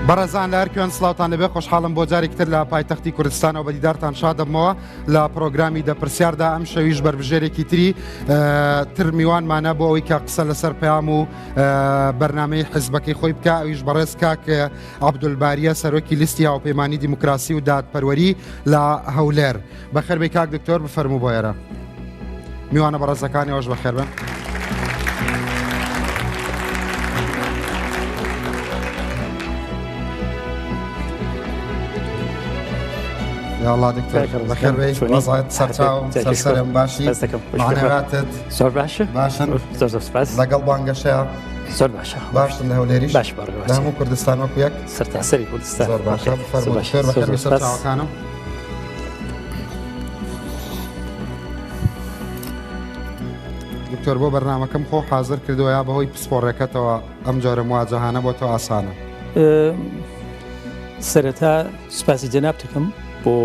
بەڕێزان لە هەرکوێن سڵاوتان لەبێ خۆشحاڵم بۆ جارێکی تر لە پایتەختی کوردستانەوە بە دیدارتان شاد دەبمەوە لە پرۆگرامی دە پرسیاردا ئەم شەویش بەربژێرێکی تری تر میوانمانە بۆ ئەوەی کە قسە لەسەر پەیام و بەرنامەی حزبەکەی خۆی بکە ئەویش بەڕێز کاک عەبدولباریە سەرۆکی لیستی هاوپەیمانی دیموکراسی و دادپەروەری لە هەولێر. بەخێربێی کاک دکتۆر بفەرموو بۆ ئێرە. میوانە بەڕێزەکانی ئەوش بەخێر بن. یاڵا دکتۆر بەخێر بێی وەزعت سەرچاو سەرسەرم باشی معنەواتت زۆر باشە باشن زۆر زۆر سپاس لەگەڵ بانگەشەیە زۆر باشە باشن لە هەولێریش باش بەڕێوە لە هەموو کوردستان وەکو یەک سەرتاسەری کوردستان زۆر باشە بفەرموو دکتۆر بەخێر بێی سەرچاوەکانم دکتۆر بۆ بەرنمەکەم خۆ حاضر کردووە یا بەهۆی پسپۆڕەکەتەوە ئەم جۆرە مواجهانە بۆ تۆ ئاسانە سەرەتا سوپاسی جەنابتەکەم بۆ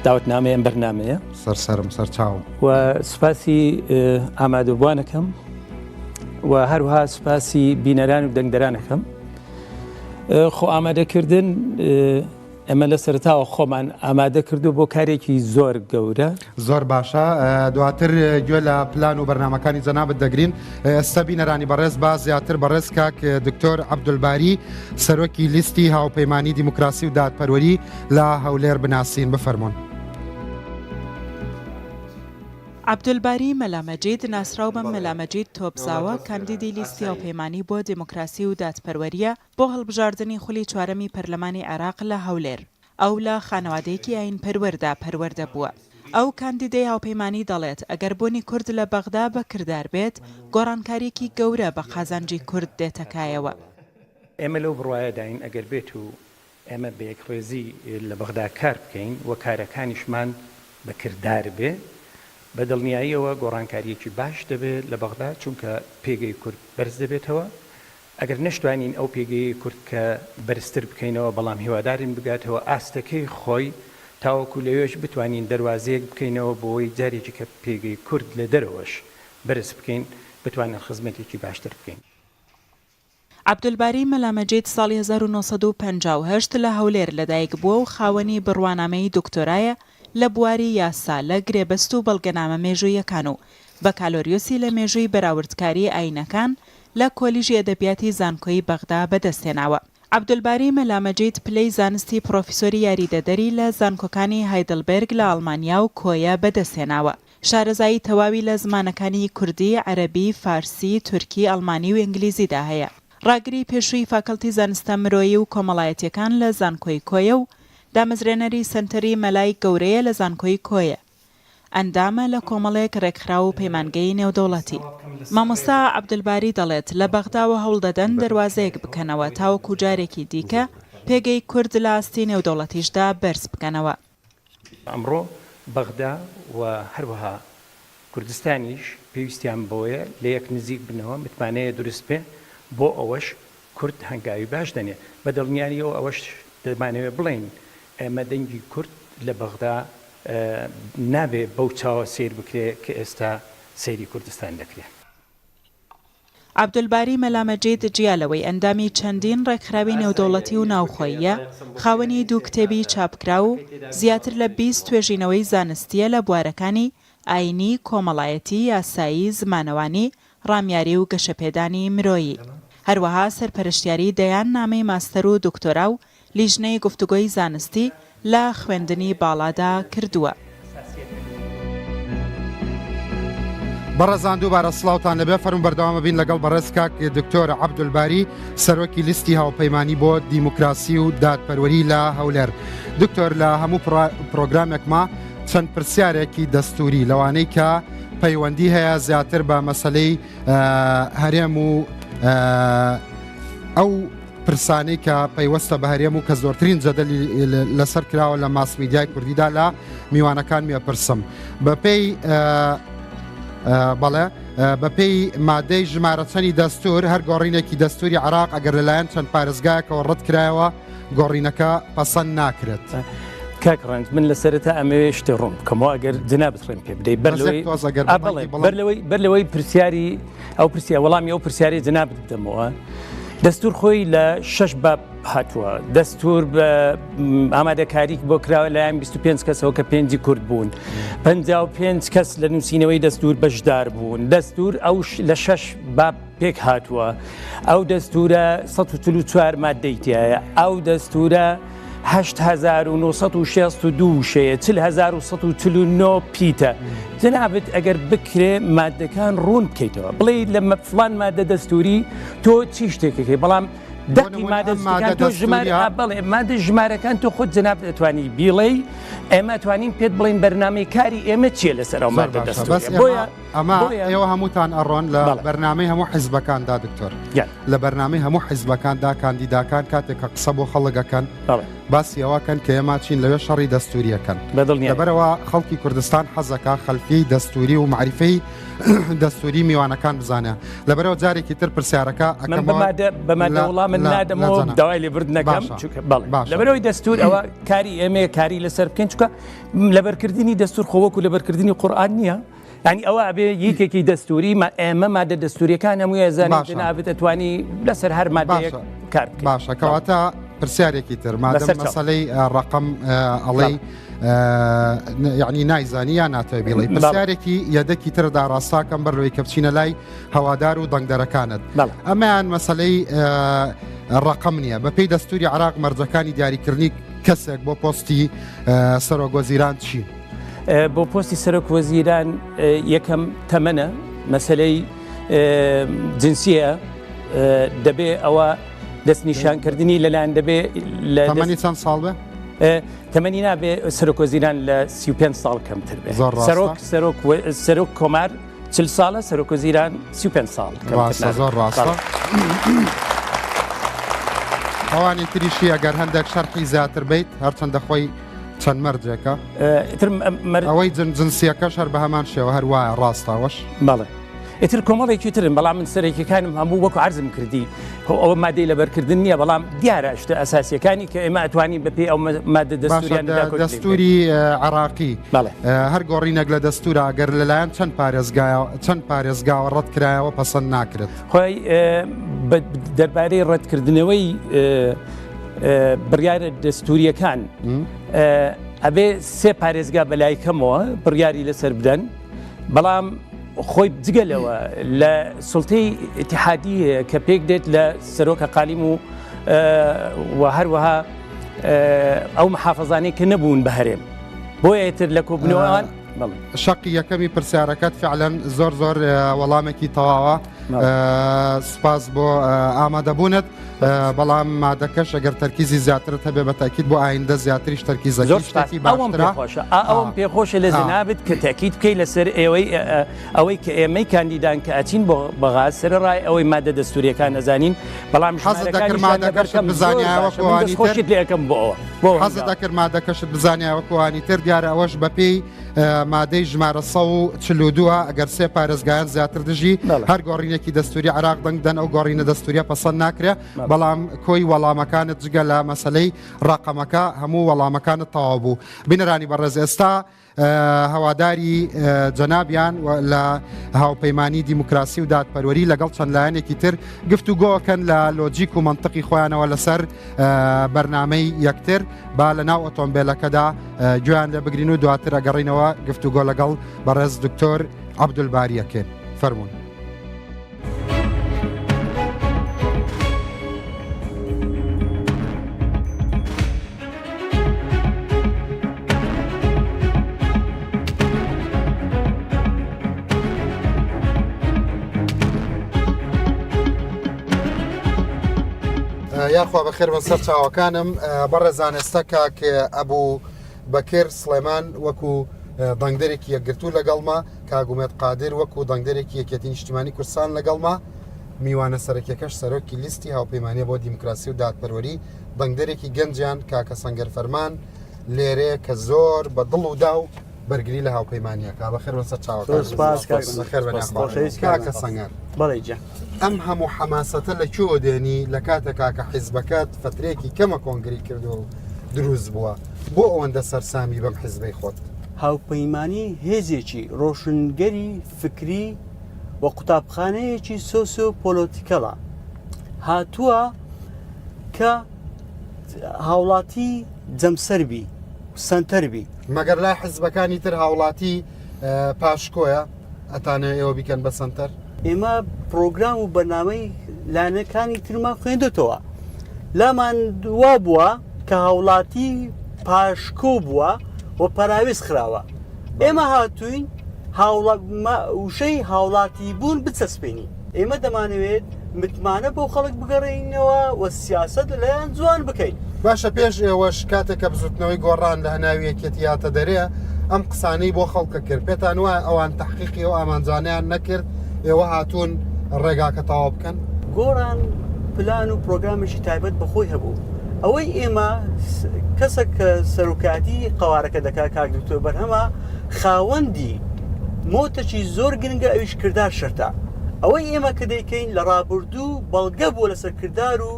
داوەتنامەی ئەم بەرنمەیە سەر سەرم سەر چاوم و سوپاسی ئامادەبووانەکەم و هەروها سوپاسی بینەران و دەنگدەرانەکەم خۆ ئامادەکردن ئێمە لە سەرتاوە خۆمان ئامادە کردو بۆ کارێکی زۆر گەورە. زۆر باشە دواتر گوێ لە پلان و بەرنامەکانی جەنابت دەگرین ئێستا بینەرانی بەڕێز با زیاتر بەڕێز کاک دکتۆر عەبدولباری سەرۆکی لیستی هاوپەیمانی دیموکراسی و دادپەروەری لە هەولێر بناسین بفەرموون. عەبدولباری مەلا مەجید ناسراو بە مەلا مەجید تۆپزاوە کاندیدی لیستی هاوپەیمانی بۆ دیموکراسی و دادپەروەرییە بۆ هەڵبژاردنی خولی چوارەمی پەرلەمانی عێراق لە هەولێر. ئەو لە خانەوادەیەکی ئایینپەروەردا پەروەردە بووە. ئەو کاندیدەی هاوپەیمانی دەڵێت، ئەگەر بوونی کورد لە بەغدا بە کردار بێت، گۆڕانکارییەکی گەورە بە قازانجی کورد دێتە کایەوە. ئێمە لەو بڕوایەداین ئەگەر بێت و ئێمە بە یەکڕێزی لە بەغدا کار بکەین و کارەکانیشمان بە کردار بێ، بە دڵنیاییەوە گۆڕانکارییەکی باش دەبێ لە بەغدا، چونکە پێگەی کورد بەرز دەبێتەوە. ئەگەر نەشتوانین ئەو پێگەیەی کورد کە بەرزتر بکەینەوە، بەڵام هیوادارین بگاتەوە ئاستەکەی خۆی، تاوەکو لەوێش بتوانین دەروازەیەک بکەینەوە بۆوەی جارێکی کە پێگەی کورد لە دەرەوەش بەرز بکەین، بتوانین خزمەتێکی باشتر بکەین. عەبدولباری مەلا مەجید ساڵی 1958 لە هەولێر لەدایک بووە و خاوەنی بڕوانامەی دکتۆرایە لە بواری یاسا لە گرێبەست و بەڵگەنامە مێژوویەکان و بەکالۆریۆسی لە مێژووی بەراوردکاری ئایینەکان لە کۆلیژی ئەدەبیاتی زانکۆی بەغدا بەدەستهێناوە. عەبدولباری مەلا مەجید پلەی زانستی پڕۆفیسۆری یاریدەدەری لە زانکۆکانی هایدلبێرگ لە ئەڵمانیا و کۆیە بەدەستهێناوە. شارەزایی تەواوی لە زمانەکانی کوردی، عەرەبی، فارسی، تورکی، ئەڵمانی و ئینگلیزیدا هەیە. ڕاگری پێشووی فاکەڵتی زانستە مرۆیی و کۆمەڵایەتییەکان لە زانکۆی کۆیە و دامەزرێنەری سەنتەری مەلای گەورەیە لە زانکۆی کۆیە. ئەندامە لە کۆمەڵێک رێکخراو و پەیمانگەی نێودەوڵەتی. مامۆستا عەبدولباری دەڵێت، لە بەغداوە هەوڵدەدەن دەروازەیەک بکەنەوە تاوەکو جارێکی دیکە پێگەی کورد لە ئاستی نێودەوڵەتیشدا بەرز بکەنەوە. ئەمڕۆ بەغدا و هەروەها کوردستانیش پێویستیان بەوەیە لەیەک نزیک بنەوە، متمانەیە دروست بێ، بۆ ئەوەش کورد هەنگاوی باش دەنێ. بە دڵنیاییەوە ئەوەش دەمانەوێ بڵێین ئێمە دەنگی کورد لە بەغدا نابێ بەو چاوە سەیر بکرێ کە ئێستا سەیری کوردستان دەکرێ. عەبدولباری مەلا مەجید جیا لەوەی ئەندامی چەندین ڕێکخراوی نێودەوڵەتی و ناوخۆییە، خاوەنی دوو کتێبی چاپکراو و زیاتر لە 20 توێژینەوەی زانستییە لە بوارەکانی ئایینی، کۆمەڵایەتی، یاسایی، زمانەوانی، ڕامیاری و گەشەپێدانی مرۆیی. هەروەها سەرپەرشتیاری دەیان نامەی ماستەر و دکتۆرا و لیژنەی گفتوگۆی زانستی لە خوێندنی باڵادا کردووە. بەڕێزان دووبارە سڵاوتان لەبێ فەرموو بەردەوامە بین لەگەڵ بەڕێز کاک دکتۆر عەبدولباری سەرۆکی لیستی هاوپەیمانی بۆ دیموکراسی و دادپەروەری لە هەولێر دکتۆر لە هەموو پرۆگرامێکما چەند پرسیارێکی دەستوری لەوانەی کە پەیوەندی هەیە زیاتر بە مەسلەی هەرێم و ئەو پرسانەی کە پەیوەستە بە هەرێم و کە زۆرترین جەدەلی لەسەر کراوە لە ماس میدیای کوردیدا لە میوانەکان میەپرسم بەپێی بەڵێ بەپێی مادەی ژمارە چەنی دەستور هەر گۆڕینێکی دەستوری عراق ئەگەر لەلایەن چەند پارێزگایەکەوە ڕەت کرایەوە گۆڕینەکە پەسەند ناکرێت. کاک ڕەنج من لە سەرەتا ئەمەوێ شتێ ڕوون بکەمەوە ئەگەر جەنابت ڕێم پێ بدەی بەر لەوەی بەر لەوەی بەر لەوەی پرسیاری ئەو پرسیار وەڵامی ئەو پرسیاری جەنابت بدەمەوە. دەستور خۆی لە شەش باب هاتووە دەستور بە ئامادەکاری بۆ کراوە لایەن 25 کەسەوە کە پێنجی کورد بوون 55 کەس لە نووسینەوەی دەستور بەشدار بوون دەستور ئەو لە شەش باب پێک هاتووە ئەو دەستورە 144 مادەی تایە ئەو دەستورە 8962 وشەیە 40149 پیتە جەنابت ئەگەر بکرێ مادەکان ڕوون بکەیتەوە بڵێ لە فلان مادە دەستوری تۆ چی شتێکەکەی بەڵام دەقی مادە تۆ ژمارە بەڵێ مادە ژمارەکان تۆ خۆت جەناب دەتوانی بیڵێی ئێمە توانین پێت بڵین بەرنامەی کاری ئێمە چییە لەسەر ئەو مادە دەستوریە بۆیە ئەمە ئێوە هەمووتان ئەڕۆن لە بەرنامەی هەموو حیزبەکاندا دکتۆر لە بەرنامەی هەموو حیزبەکاندا کاندیداکان کاتێک کە قسە بۆ خەڵک ئەکەن باسی ئەوەکەن کە ئێمە چین لەوێ شەڕی دەستوریەکەن لەبەرەوە خەڵکی کوردستان حەزەکە خەلفیەی دەستوری و معریفەی دەستوری میوانەکان بزانێ لەبەرەوە جارێکی تر پرسیارەکە بەمادە وەڵامت نادەمەوە داوای لێبوردنەکەم لەبەرەوەی دەستور ئەوە کاری ئێمەیە کاری لەسەر بکەین چونکە لەبەرکردنی دەستور خۆ وەکو لەبەرکردنی قورئان نییە یعنی ئەوە ئەبێ یەکێکی دەستوری ما ئێمە مادە دەستوریەکان هەمووی ئەزانین جەنابت ئەتوانی لەسەر هەر مادەیەک کار بکەی باشە کەواتە پرسیارێکی تر مادەم مەسەلەی ڕقم ئەڵێی یعنی نایزانی یا ناتەوێ بیڵێ پرسیارێکی یەدەکی تردا ڕاستاکەم بەر لەوەی کە بچینە لای هەوادار و دەنگدەرەکانت ئەمەیان مەسلەی ڕقم نییە بەپێی دەستوری عراق مەرجەکانی دیاریکردنی کەسێک بۆ پۆستی سەرۆک وەزیران چین؟ بۆ پۆستی سەرۆک وەزیران یەکەم تەمەنە مەسلەی جنسیە دەبێ ئەوە دەستنیشانکردنی لەلایەن دەبێ لە تەمەنی چەند ساڵ بێ؟ تەمەنی نابێ سەرۆک وەزیران لە 35 ساڵ کەمتر بێ سەرۆک سەرۆک سەرۆک کۆمار چل ساڵە سەرۆک وەزیران 35 ساڵ ڕاستە زۆر ڕاستە. ئەوانی تریشی ئەگەر هەندێک شەرحی زیاتر بیت هەرچەندە خۆی چەند مەرجێکە ئەوەی جن جنسیەکەش هەر بە هەمان شێوە هەر وایە ڕاستەوەش بەڵێ. ئیتر کۆمەڵێکی ترن بەڵام من سەرەکیەکانم هەموو وەکو عەرزم کردی هۆ ئەوە مادەی لەبەرکردن نییە بەڵام دیارە شتە ئەساسیەکانی کە ئێمە ئەتوانین بەپێی ئەو مادە دەستوریان دەستوری عراقی هەر گۆڕینێک لە دەستورا گەر لەلایەن چەند پارێزگایە چەند پارێزگاوە ڕەت کرایەوە پەسەند ناکرێت خۆی دەربارەی ڕەتکردنەوەی بڕیارە دەستوریەکان ئەبێ سێ پارێزگا بەلای کەمەوە بڕیاری لەسەر بدەن بەڵام خۆی جگە لەوە لە سوڵتەی ئیتیحادی هەیە کە پێک دێت لە سەرۆک ئەقالیم و و هەروەها ئەو محافظانەی کە نەبوون بە هەرێم بۆیە تر لە کۆبنەوەوان شەقی یەکەمی پرسیارەکەت فعلەن زۆر زۆر وەڵامێکی تەواوە سپاس بۆ ئامادەبوونت. بەڵام مادەکەش ئەگەر تەرکیزی زیاترت هەبێ بە تاکید بۆ ئایندە زیاتریش تەرکیزەکەی زۆر شتێکی ئەوم باشترە. پێخۆشە ئا ئەوم پێخۆشە لە جەنابت کە تەکید بکەی لەسەر ئێوەی ئەوەی کە ئێمەی کاندیدان کە ئەچین بۆ بەغا سەرەڕای ئەوەی مادە دەستوریەکان ئەزانین بەڵام حەزت دەکرد ژمارەکانیشیان مادەکەشت لەبەرکەم زۆر بزانیایە باشە وەکو من ئەوانی تر دەستخۆشیت لێ ئەکەم بۆ ئەوە بۆ حەزت هەنگاوە. دەکرد مادەکەشت بزانیایە وەکو ئەوانی تر دیارە ئەوەش بەپێی مادەی ژمارە 142 ئەگەر سێ پارێزگایان زیاتر دژی هەر گۆڕینێکی دەستوری عراق دەنگ دەن ئەو گۆڕینە دەستوریە پەسەند ناکرێ بەڵام کۆی وەڵامەکانت جگە لە مەسلەی ڕقەمەکە هەموو وەڵامەکانت تەواو بوو بینەرانی بەڕێز ئێستا هەواداری جەنابیان لە هاوپەیمانی دیموکراسی و دادپەروەری لەگەڵ چەند لایەنێکی تر گفتوگۆکەن لە لۆجیک و منطقی خۆیانەوە لەسەر بەرنامەی یەکتر با لە ناو ئۆتۆمبێلەکەدا گوێیان لێ بگرین و دواتر ئەگەڕینەوە گفتوگۆ لەگەڵ بەڕێز دکتۆر عەبدولباری ئەکەین. فەرموون. یاخوا بەخێر بن سەر چاوەکانم بەڕێزان ئێستا کاک ئەبوو بەکر سڵێمان وەکو دەنگدەرێکی یەکگرتوو لەگەڵما کاک ئومێد قادر وەکو دەنگدەرێکی یەکێتی نیشتیمانی کوردستان لەگەڵما میوانە سەرەکیەکەش سەرۆکی لیستی هاوپەیمانیە بۆ دیموکراسی و دادپەروەری دەنگدەرێکی گەنجیان کاکە سەنگەر فەرمان لێرەیە کە زۆر بە دڵ و داو بەرگری لە هاوپەیمانیەکە بەخێر بن سەر چاوەکان زۆر سپاس کاک بەخێر بن سپاس. خۆشەویست کاکە سەنگەر بەڵێ گیان. ئەم هەموو حەماسەتە لە کوێوە دێنی لە کاتێکا کە حیزبەکەت فەترەیەکی کەمە کۆنگری کردووە و دروست بووە بۆ ئەوەندە سەرسامی بەم حیزبەی خۆت؟ هاوپەیمانی هێزێکی ڕۆشنگەری فکری و قوتابخانەیەکی سۆسیۆ پۆلۆتیکەڵە. هاتووە کە هاوڵاتی جەمسەر بی سەنتەر بی. مەگەر لای حزبەکانی تر هاوڵاتی پاشکۆیە ئەتانەوێ ئێوە بیکەن بە سەنتەر؟ ئێمە پرۆگرام و بەرنامەی لایەنەکانی ترمان خوێندۆتەوە لامان وا بووە کە هاوڵاتی پاشکۆ بووە و پەراوێز خراوە ئێمە هاتووین وشەی هاوڵاتی بوون بچەسپێنین ئێمە دەمانەوێت متمانە بۆ خەڵک بگەڕێینەوە و سیاسەت لەلایان جوان بکەین. باشە پێش ئێوەش کاتێک کە بزوتنەوەی گۆڕان لە هەناوی یەکێتی هاتە دەرێ ئەم قسانەی بۆ خەڵکە کرد پێتان وایە ئەوان تەحقیقی ئەو ئامانجانەیان نەکرد ئێوە هاتوون ڕێگاکە تەواو بکەن؟ گۆڕان پلان و پرۆگرامێکی تایبەت بە خۆی هەبوو ئەوەی ئێمە کەسە کە سەرۆکایەتی قەوارەکە دەکات کاک دکتۆر بەرهەمە خاوەندی مۆتەکی زۆر گرنگە ئەویش کردار شەرتە ئەوەی ئێمە کە دەیکەین لە ڕابردوو بەڵگە بووە لەسەر کردار و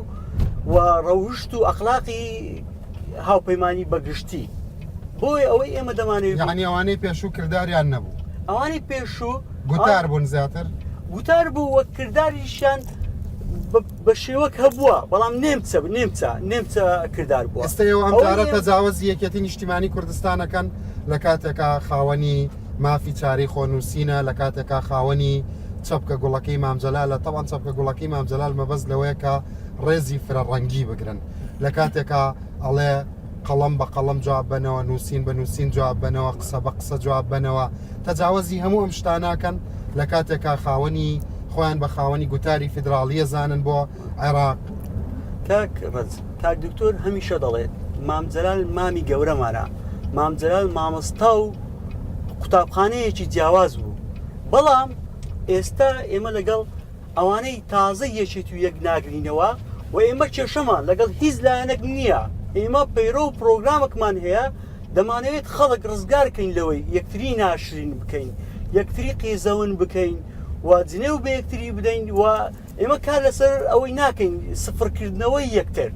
و ڕەوشت و ئەخلاقی هاوپەیمانی بەگشتی بۆیە ئەوەی ئێمە دەمانەوێت یعنی ئەوانەی پێشوو کرداریان نەبوو ئەوانەی پێشوو گوتار بوون زیاتر گوتار بوو وە کرداریشیان بە شێوەک هەبووە بەڵام نێمچە نێمچە نێمچە کردار بووە ئێستا ئێوە ئەم جارە تەجاوەزی یەکێتی نیشتیمانی کوردستانەکەن لە کاتێکا خاوەنی مافی چارەی خۆنووسینە لە کاتێکا خاوەنی چەپکە گوڵەکەی مام جەلالە، تەبعەن چەپکە گوڵەکەی مام جەلال مەبەست لەوەیە کە ڕێزی فرە ڕەنگی بگرن، لە کاتێکا ئەڵێ قەڵەم بە قەڵەم جواب بەنەوە، نووسین بە نووسین جواب بەنەوە، قسە بە قسە جواب بەنەوە، تەجاوەزی هەموو ئەم شتانەکەن لە کاتێکا خاوەنی خۆیان بە خاوەنی گوتاری فیدراڵیە زانن بۆ عێراق. کاک ڕەنج، کاک دکتۆر هەمیشە دەڵێت مام جەلال مامی گەورەمانە، مام جەلال مامۆستا و قوتابخانەیەکی جیاواز بوو، بەڵام ئێستا ئێمە لەگەڵ ئەوانەی تازە یەکێتی و یەک ناگرینەوە و ئێمە کێشەمان لەگەڵ هیچ لایەنێک نییە، ئێمە پەیڕەو و پرۆگرامێکمان هەیە دەمانەوێت خەڵک ڕزگار کەین لەوەی یەکتری ناشرین بکەین، یەکتری قێزەون بکەین و جنێو بە یەکتری بدەین و ئێمە کار لەسەر ئەوەی ناکەین سفرکردنەوەی یەکتر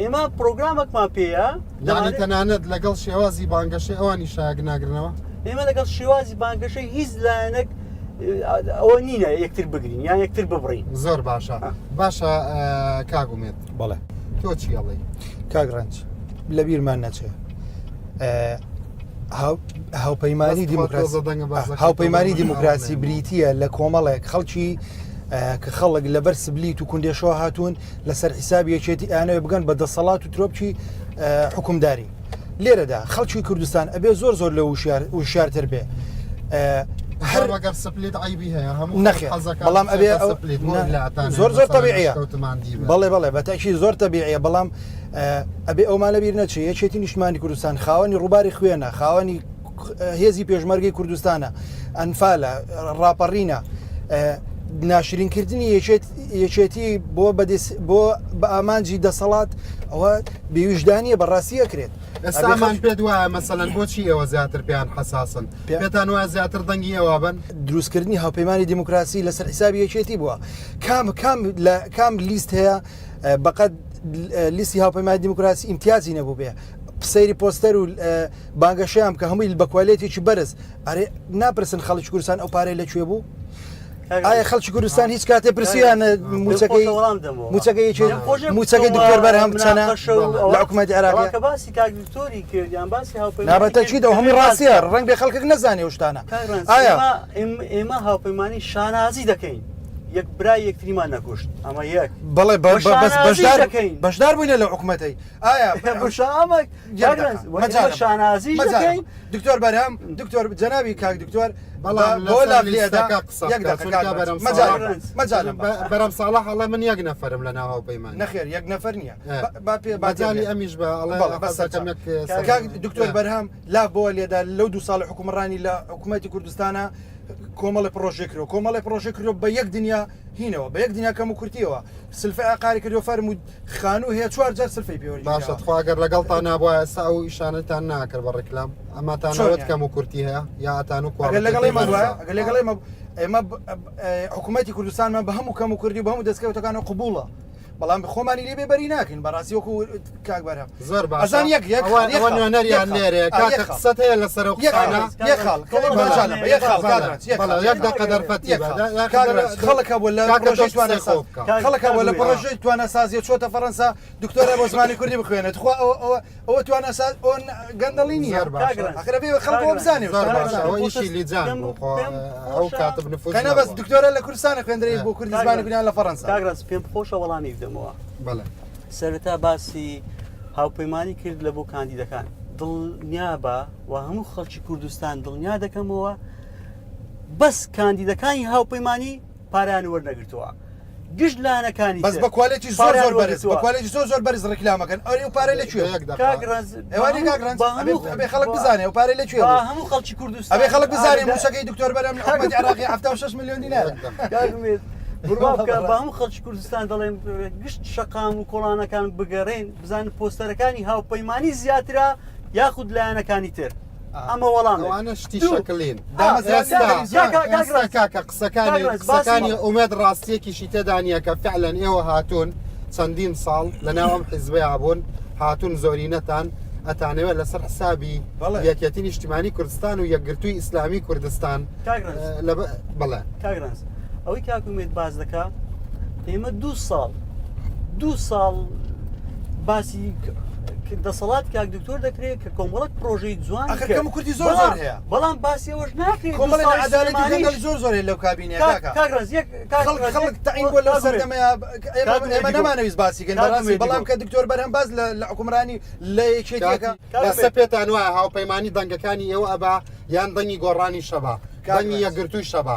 ئێمە پرۆگرامێکمان پێیە یانی تەنانەت لەگەڵ شێوازی بانگەشەی ئەوانی شایەک ناگرنەوە؟ ئێمە لەگەڵ شێوازی بانگەشەی هیچ لایەنێک ئەوە نینە یەکتر بگرین یان یەکتر ببڕین. زۆر باشە باشە کاک ئومێد. بەڵێ. تۆ چی ئەڵێی؟ کاک ڕەنج لەبیرمان نەچێ هاوپەیمانی دیموکراسی هاوپەیمانی دیموکراسی بریتە لە کۆمەڵێک خەڵکی کە خەڵک لەبەر سبلیت و کوندێشەوە هاتوون لەسەر حیساب یەکێتی ئەیانەوێ بگەن بە دەسەڵات و ترۆپکی حکومداری لێرەدا خەڵکی کوردستان ئەبێ زۆر زۆر لە وشیارتر بێ هەر وەگەر سپلیت عیبی هەیە هەموو نەخێر بەڵام ئەبێ زۆر زۆر تەبیعیە بەڵێ بەڵێ بەتەکی زۆر تەبیعیە بەڵام ئەبێ ئەومان لەبیر نەچێ یەکێتی نیشتمانی کوردستان خاوەنی ڕووباری خوێنە خاوەنی هێزی پێشمەرگەی کوردستانە ئەنفالە ڕاپەڕینە ناشرینکردنی یەکێتی بۆ بۆ بە ئامانجی دەسەڵات ئەوە بێویژدانیە بەڕاستی ئەکرێت ئێستامان پێت وایە مەسەلەن بۆچی ئێوە زیاتر پێیان حەساسن پێتان وایە زیاتر دەنگی ئێوە بن دروستکردنی هاوپەیمانی دیموکراسی لەسەر حیسابی یەکێتی بووە کام کام لە کام لیست هەیە بەقەد لیستی هاوپەیمانی دیموکراسی ئیمتیازی نەبوو بێ سەیری پۆستەر و بانگەشەیان بکە هەمووی بە کوالێتێکی بەرز ئەرێ ناپرسن خەڵکی کوردستان ئەو پارەی لە کوێ بوو؟ ئایا خەڵکی کوردستان هیچ کاتێ پرسیان موچەکەی موچەکەی موچەکەی دکتۆر بەرهەم چەنە لە حکوومەتی عێراق کە باسی کاک دکتۆری کرد یان باسی هاوپەیمانی نابەتەکی دەو هەمووی ڕاستیە ڕەنگ بێ خەڵکێک نەزانێ ئەو شتانە ئایا ئێمە هاوپەیمانی شانازی دەکەین یەک برای یەکتریمان نەکوشت ئەمە یەک بەڵێ بەشدار بەشدار بووینە لە حکوومەتەی ئایا شانازی دکتۆر بەرهەم دکتۆر جەنابی کاک دکتۆر بەڵام بۆ لافلێدا یەک دقیقە بەرەم ساڵح ئەڵێ من یەک نەفەرم لە ناو هاوپەیمان نەخێر یەک نەفەر نییە با پێ بەجالی ئەمیش بە ئەڵێ کاک دکتۆر بەرهەم لا بۆ لێدا لەو دو ساڵ حکومڕانی لە حکوومەتی کوردستانە کۆمەڵی پرۆژێ کرۆ کۆمەڵی پرۆژە کرۆ بە یەک دنیا هینەوە بە یەک دنیا کەم و کورتیەوە سلفە ئاقاری کردو فەرمو خانوو هەیە چوار جار سلفەی پێ وەرگیراوە. باشە تخوا گەر لەگەڵتان نابوایە ئێستا ئەو ئیشانەتان ناکرد بە ڕیکلام ئەماتان چۆن ئەوەت یانی؟ کەم و کورتی هەیە یا ئەتان و ئەگەر لەگەڵ کوالێتیەکەی ئێمە بوایە بەرزە ئەگەر لەگەڵ ئێمە ئێمە حکوومەتی کوردستانمان بە هەموو کەم و کوردی و بە هەموو دەستکەوتەکانەوە قبوڵە. بەڵام خۆمانی لێ بێ بەری ناکەین بەڕاستی وەکو کاک بەرهەم زۆر باشە ئەزان یەک یەک ئەوە خاڵ، یەک ئەوە خاڵ، نوێنەریان یەک خاڵ. لێرەیە ئا، کاکە یەک خاڵ. قسەت هەیە لەسەر ئەو یەک خاڵ قسانە یەک خاڵ کەڵک بەڵێ، بەجانە بە یەک خاڵ بەڵێ، کاک ڕەنج، یەک بەڵێ، خاڵ. یەک دەقە دەرفەتی یەک بە. خاڵ. دا- یاخ کاک دەر- ڕەنج، خەڵک هەبووە لە کاکە پڕۆژەی تۆ قسەی تواناساز خۆ بکە. خەڵک هەبووە لە کاک پڕۆژەی تواناسازیە چۆتە فەڕەنسا دکتۆرا بۆ زمانی کوردی بخوێنێت خوا ئەوە ئەوە ئەوە تواناساز ئەوە گەندەڵی نییە زۆر باشە. کاک ڕەنج، ئاخر ئەبێ خەڵک ئەوە بزانێ زۆر شتانە باشە بزانێ. ئەوە ئیشی لیجان پێم- بوو خۆ پێم ئەو خۆشە- کاتب نفوذ کەنا بەس نەبووە. دکتۆرا لە کوردستان خوێندرێ بۆ کوردی کاک زمانی ڕەنج، کوردیان لە فەڕەنسا کاک ڕەنج، پێم خۆشە وەڵامی بدەمەوە بەڵێ سەرەتا باسی هاوپەیمانی کرد لە بۆ کاندیدەکان دڵنیابە و هەموو خەڵکی کوردستان دڵنیا دەکەمەوە بەس کاندیدەکانی هاوپەیمانی پارەیان وەرنەگرتووە گشت لایەنەکانی بەس تر بە quality زۆر پارەیان زۆر بەرز بە وەرگرتووە. quality زۆر زۆر بەرز ڕیکلامەکەن ئەرێ ئەو پارەی لە کوێ یەک دەقە. کاک ڕەنج، ئێوانی بە کاک ڕەنج هەموو- ئەبێ ئەبێ خەڵک بزانێ ئەو پارەی لە کوێ با بوو هەموو خەڵکی کوردستان ئەبێ خەڵک بزانێ ئاگادار- مووچەکەی دکتۆر بەرهەم لە حکومەتی عێراقی 76 ملیۆن دینارە یەک دەقە. کاک ئومێد، بڕوا بکە بە هەموو خەڵکی کوردستان دەڵێم گشت شەقام و کۆڵانەکان بگەڕێن بزانن پۆستەرەکانی هاوپەیمانی زیاترە یاخود لایەنەکانی تر ئەمە وەڵام ئەوانە شتی شەکلین کاکە قسەکانی قسەکانی ئومێد ڕاستیەکیشی تێدا نییە کە فعلەن ئێوە هاتوون چەندین ساڵ لە ناو ئەم حیزبەیا بوون هاتوون زۆرینەتان ئەتانەوێت لەسەر حسابی یەکێتی نیشتیمانی کوردستان و یەکگرتووی ئیسلامی کوردستان بەڵێ کاک ڕەنج ئەوەی کاک ئومێد باس دەکا ئێمە دوو ساڵ دوو ساڵ باسی دەسەڵات کاک دکتۆر دەکرێت کە کۆمەڵک پرۆژەی جوان ئەخر کەم و کورتی زۆر زۆر هەیە بەڵام باسی ئەوەش ناکرێت کۆمەڵی عەدالەتی و گەندەڵی زۆر زۆر هەیە لەو کابینەیە کاکە کاک ڕەنج یەک خەڵک خەڵک تەعین بووە لەو سەردەمەیە ئێمە نەمانەویست باسی کەین بەڕاستی بەڵام کە دکتۆر بەرهەم باس لە حوکمڕانی لە یەکێتیەکە ئێستا پێتان وایە هاوپەیمانی دەنگەکانی ئێوە ئەبا یان دەنگی گۆڕانی شەبا دەنگی یەکگرتووی شەبا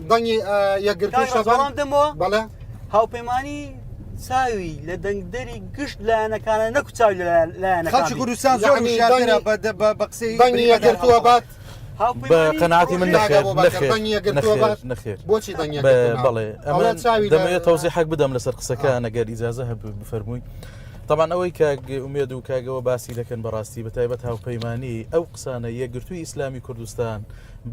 دەنگی یەکگرتووی شەبا بەڵێ هاوپەیمانی چاوی لە دەنگدەری گشت لایەنەکانە نەکو چاوی لە لایەنەکان خەڵکی کوردستان زۆر وشیارترە بە قسەی دەنگی یەکگرتووە بات بە قەناعەتی من نەخێر نەخێر نەخێر نەخێر بۆچی دەنگی بەڵێ ئەمە چاوی دەمەوێت تەوزیحێک بدەم لەسەر قسەکان ئەگەر ئیجازە هەبێ بفەرمووی تەبعەن ئەوەی کاک ئومێد و کاگەوە باسی دەکەن بەڕاستی بە تایبەت هاوپەیمانی ئەو قسانە یەکگرتووی ئیسلامی کوردستان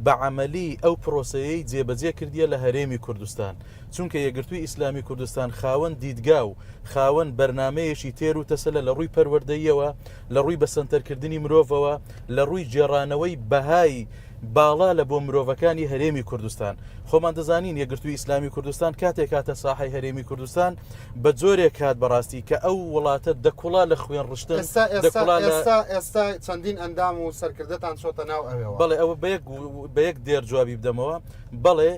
بە عەمەلی ئەو پرۆسەیەی جێبەجێ کردیە لە هەرێمی کوردستان چونکە یەکگرتووی ئیسلامی کوردستان خاوەن دیدگا و خاوەن بەرنامەیەکی تێر و تەسەلە لە ڕووی پەروەردەییەوە لە ڕووی بەسەنتەرکردنی مرۆڤەوە لە ڕووی گێڕانەوەی بەهای باڵا لە بۆ مرۆڤەکانی هەرێمی کوردستان. خۆمان دەزانین یەکگرتووی ئیسلامی کوردستان کاتێک هاتە ساحەی هەرێمی کوردستان بە جۆرێک هات بەڕاستی کە ئەو وڵاتە دەکوڵا لە خوێن ڕشتن ئێستا ئێستا دەکوڵا لە ئێستا ئێستا چەندین ئەندام و سەرکردەتان چۆتە ناو ئەوێوە. بەڵێ ئەوە بە یەک بە یەک دێر جوابی بدەمەوە بەڵێ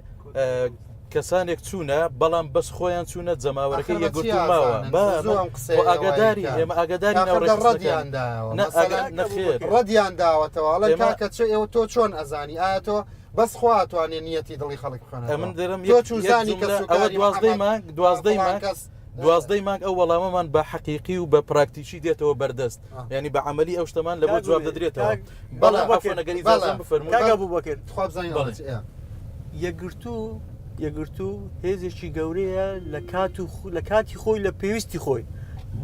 کەسانێک چوونە بەڵام بەس خۆیان چوونە جەماوەرەکەی ئاخر بە چی یەکگرتوو ماوە ئازانن؟ با زوو ئەم خۆ قسەیە ئاگاداری وای کە ئێمە ئاگاداری ئاخر ناو دە ڕێکخستنەکان ڕەدیان دایەوە نە ئاگا مەسەلەن نەخێر ڕەدیان داوەتەوە ئەڵێن ئێمە کاکە چ ئێوە تۆ چۆن ئەزانی ئایا تۆ بەس خوا ئەتوانێ نیەتی دڵی خەڵک بخوێنێتەوە ئەمن دەرم تۆ یەک یەک چوزانی جوملە ئەوە کەسوکاری دوازدەی محەممەد مانگ دوازدەی فڵان مانگ کەس دوازدەی مانگ ئەو وەڵامەمان بە حەقیقی و بە پراکتیکی دێتەوە بەردەست آه. یعنی بە عەمەلی ئەو شتەمان لە بۆ کاک جواب ئومێد، دەدرێتەوە کاک بەڵێ ئەبوبەکر، عەفوەن ئەگەر بەڵێ ئیجازەم بفەرموون کاک ئەبوبەکر تخوا بزانین بەڵێ ئەڵێ چی ئێ. یەکگرتوو یەکگرتوو هێزێکی گەورەیە لە کات و لە کاتی خۆی لە پێویستی خۆی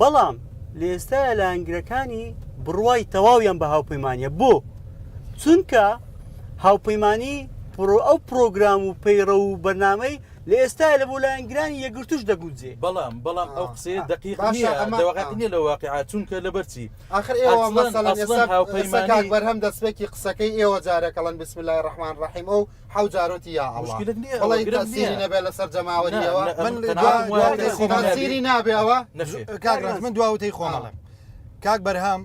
بەڵام لە ئێستایا لایەنگرەکانی بڕوای تەواویان بە هاوپەیمانیە بۆ چونکە هاوپەیمانی پرۆ ئەو پرۆگرام و پەیڕەو و بەرنامەی لە ئێستایا لە بۆ لایەنگرانی یەکگرتووش دەگونجێ. بەڵام بەڵام ئەو قسەیە دەقیق باشە نییە ئەمە دەواقع نییە لە واقیعا چونکە لەبەر چی ئاخر ئێوە ئەسڵەن مەسەلەن ئەسڵەن ئێستا ئێستا کاک هاوپەیمانی بەرهەم دەستپێکی قسەکەی ئێوە جارێک ئەڵێن بسم اللە الرحمن الرحیم ئەو حەو جارۆتی یا ئەڵا مشکلت نییە ئەوە بەڵێ گرفت تەسیری نییە نەبێ لەسەر نا جەماوەریەوە نا من ئەمن دوا قەناعەتم دوا وایە وتەی تەسیری خۆم ئەڵێم تەسیری نابێ ئەوە نەخێر کاک ڕەنج من دوا وتەی خۆم آه. ئەڵێم کاک بەرهەم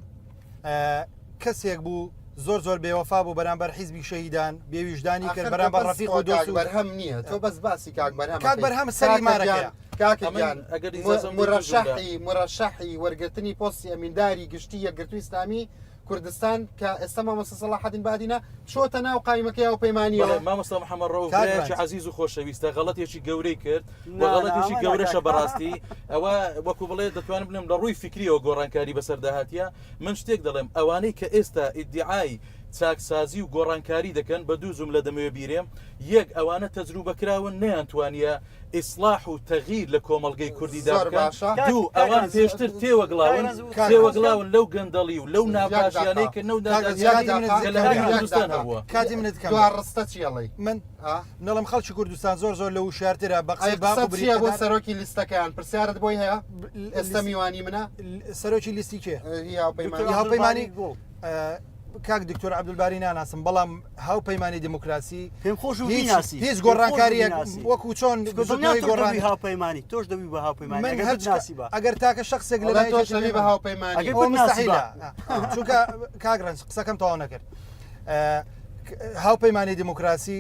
کەسێک بوو زۆر زۆر بێوەفا بوو بەرامبەر حیزبی شەهیدان بێویژدانی کرد ئاخر تۆ بەرامبەر بەس ڕەفیق خۆ و کاک دۆست و بەرهەم نییە تۆ بەس باسی کاک بەرهەم کاک ئەکەی بەرهەم سەری کاکە مارەکەیە گیان کاکە ئەمن گیان ئەگەر ئیجازەم بدەیت دوو جوملە مرەشەحی مرەشەحی وەرگرتنی پۆستی ئەمینداری گشتی یەکگرتووی ئیسلامی کوردستان کە ئێستا مامۆستا سەڵاحەدین بادینە چۆتە ناو قایمەکەی بەڵێ هاوپەیمانیەوە. مامۆستا محەمەد ڕەئوف کاک برایەکی ڕەنج عەزیز و خۆشەویستە غەڵەتێکی گەورەی کرد و نا نا غەڵەتێکی ئەمە گەورەشە ناکات بەڕاستی ئەوە وەکو بڵێ دەتوانم بڵێم لە ڕووی فیکریەوە گۆڕانکاری بەسەردا هاتیە من شتێک دەڵێم ئەوانەی کە ئێستا ئیدیعای. چاکسازی و گۆڕانکاری دەکەن بە دوو جوملە دەمەوێ بیرێم یەک ئەوانە تەجروبە کراون نەیانتوانیە ئیسڵاح و تەغییر لە کۆمەڵگەی کوردیدا زۆر بکەن باشە. دوو کاک کاک ئەوان ڕەنج پێشتر تێوەگلاون کاک ڕەنج کاک ڕەنج تێوەگلاون لەو گەندەڵی و لەو یەک ناپاکیانەی دەقە کە نەو کاک ڕەنج یەک نادادیانەی کاتی منت دەقە کە لە کەم هەرێمی بێ یەک کوردستان دەقە هەبووە. کاتی منت کەم دوا بێ ڕستە چی ئەڵێی من ئا نەڵێم خەڵکی کوردستان زۆر زۆر لە وشیارترە بە ئەی قسەی باق قسەت و چییە بۆ بریقەدار سەرۆکی لیستەکەیان پرسیارت بۆی هەیە ئێستا لیست میوانی منە سەرۆکی لیستی کێ؟ هی هاوپەیمانی دکتۆر هاوپەیمانی عەبدولباری گوڵ. کاک دکتۆر عەبدولباری ناناسم بەڵام هاوپەیمانی دیموکراسی پێم خۆش و هیچ بیناسی هیچ پێم خۆش و گۆڕانکاریەک بیناسی. وەکو چۆن چونکە دڵنیا بزوتنەوەی تۆش گۆڕان دەبی هاوپەیمانی تۆش دەبی بە هاوپەیمانی من ئەگەر هەرچ بتناسی بە ئەگەر تاکە شخصێک لە ئەڵێ لای تۆش یەکێتی دەبی بە نەبم هاوپەیمانی ئەگەر ئەوە بتناسی مستحیلە بە چونکە کاک ڕەنج قسەکەم تەواو نەکرد هاوپەیمانی دیموکراسی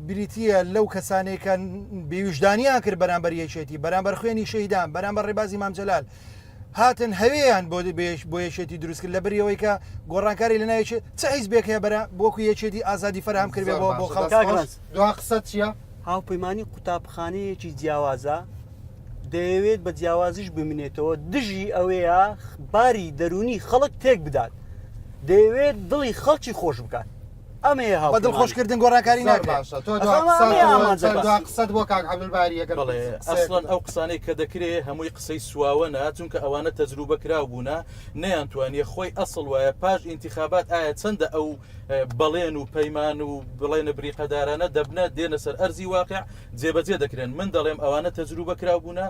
بریتییە لەو کەسانەی کە بێویژدانیان کرد بەرامبەر یەکێتی بەرامبەر خوێنی شەهیدان بەرامبەر ڕێبازی مام جەلال هاتن هەوێیان بۆ بۆ یەکێتی دروست کرد لە بریەوەی کە گۆڕانکاری لە ناوی چ حیزبێک هەیە بەرە بۆکو یەکێتی ئازادی فەراهەم کردێ بۆ بۆ خەڵک کاک ڕەنج دوا قسە چییە؟ هاوپەیمانی قوتابخانەیەکی جیاوازە دەیەوێت بە جیاوازیش بمینێتەوە دژی ئەوەیە باری دەروونی خەڵک تێک بدات دەیەوێت دڵی خەڵکی خۆش بکات ئەمەیە بە هاوپەیمانی. دڵخۆشکردن گۆڕانکاری زۆر ناکرێت. باشە تۆ دوا ئەسڵەن قسەت ئەمەیە ئامانجەکە. دوا قسەت بۆ کاک عەبدولباری ئەگەر بەڵێ قسەیەک ئەسڵەن ئەو قسانەی کە دەکرێ هەمووی قسەی سواوەنە چونکە ئەوانە تەجروبە کراو بوونە نەیانتوانیە خۆی ئەسڵ وایە پاش ئینتیخابات ئایا چەندە ئەو بەڵێن و پەیمان و بڵێنە بریقەدارانە دەبنە دێنە سەر ئەرزی واقع جێبەجێ دەکرێن من دەڵێم ئەوانە تەجروبە کراو بوونە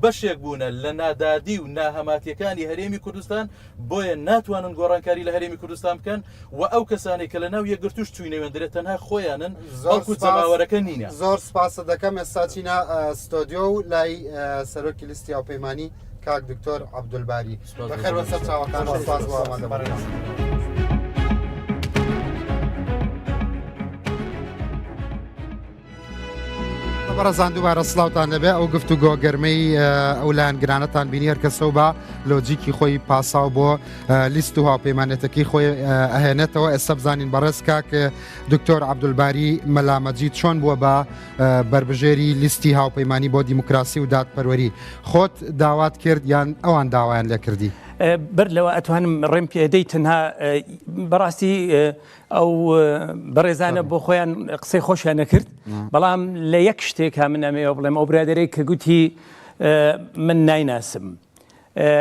بەشێک بوونە لە نادادی و ناهەماتیەکانی هەرێمی کوردستان بۆیە ناتوانن گۆڕانکاری لە هەرێمی کوردستان بکەن و ئەو کەسانەی کە لە ناو یەکگرتووش چووینەوێندرێ تەنها خۆیانن زۆر بەڵکو سپاس جەماوەرەکە نینە. زۆر سپاست دەکەم ئێستا چینە ستۆدیۆ و لای سەرۆکی لیستی هاوپەیمانی کاک دکتۆر عەبدولباری سپاس بۆ بەخێر بە سەر جەنابیشت. چاوەکانت سپاس بۆ ئامادەبوونت. بەڕێزان دووبارە سڵاوتان لەبێ ئەو گفتوگۆ گەرمەی ئەو لایەنگرانەتان بینی هەر کەسەو بە لۆجیکی خۆی پاساو بۆ لیست و هاوپەیمانێتەکەی خۆی ئەهێنێتەوە ئێستا بزانین بەڕێز کاک دکتۆر عەبدولباری مەلا مەجید چۆن بووە بە بەربژێری لیستی هاوپەیمانی بۆ دیموکراسی و دادپەروەری خۆت داوات کرد یان ئەوان داوایان لێکردی؟ بەر لەوە ئەتوانم ڕێم پێدەی تەنها بەڕاستی ئەو بەڕێزانە بۆ خۆیان قسەی خۆشیان نەکرد بەڵام لە یەک شتێکا من ئەمەوە بڵێم ئەو برادەرەی کە گوتی من نایناسم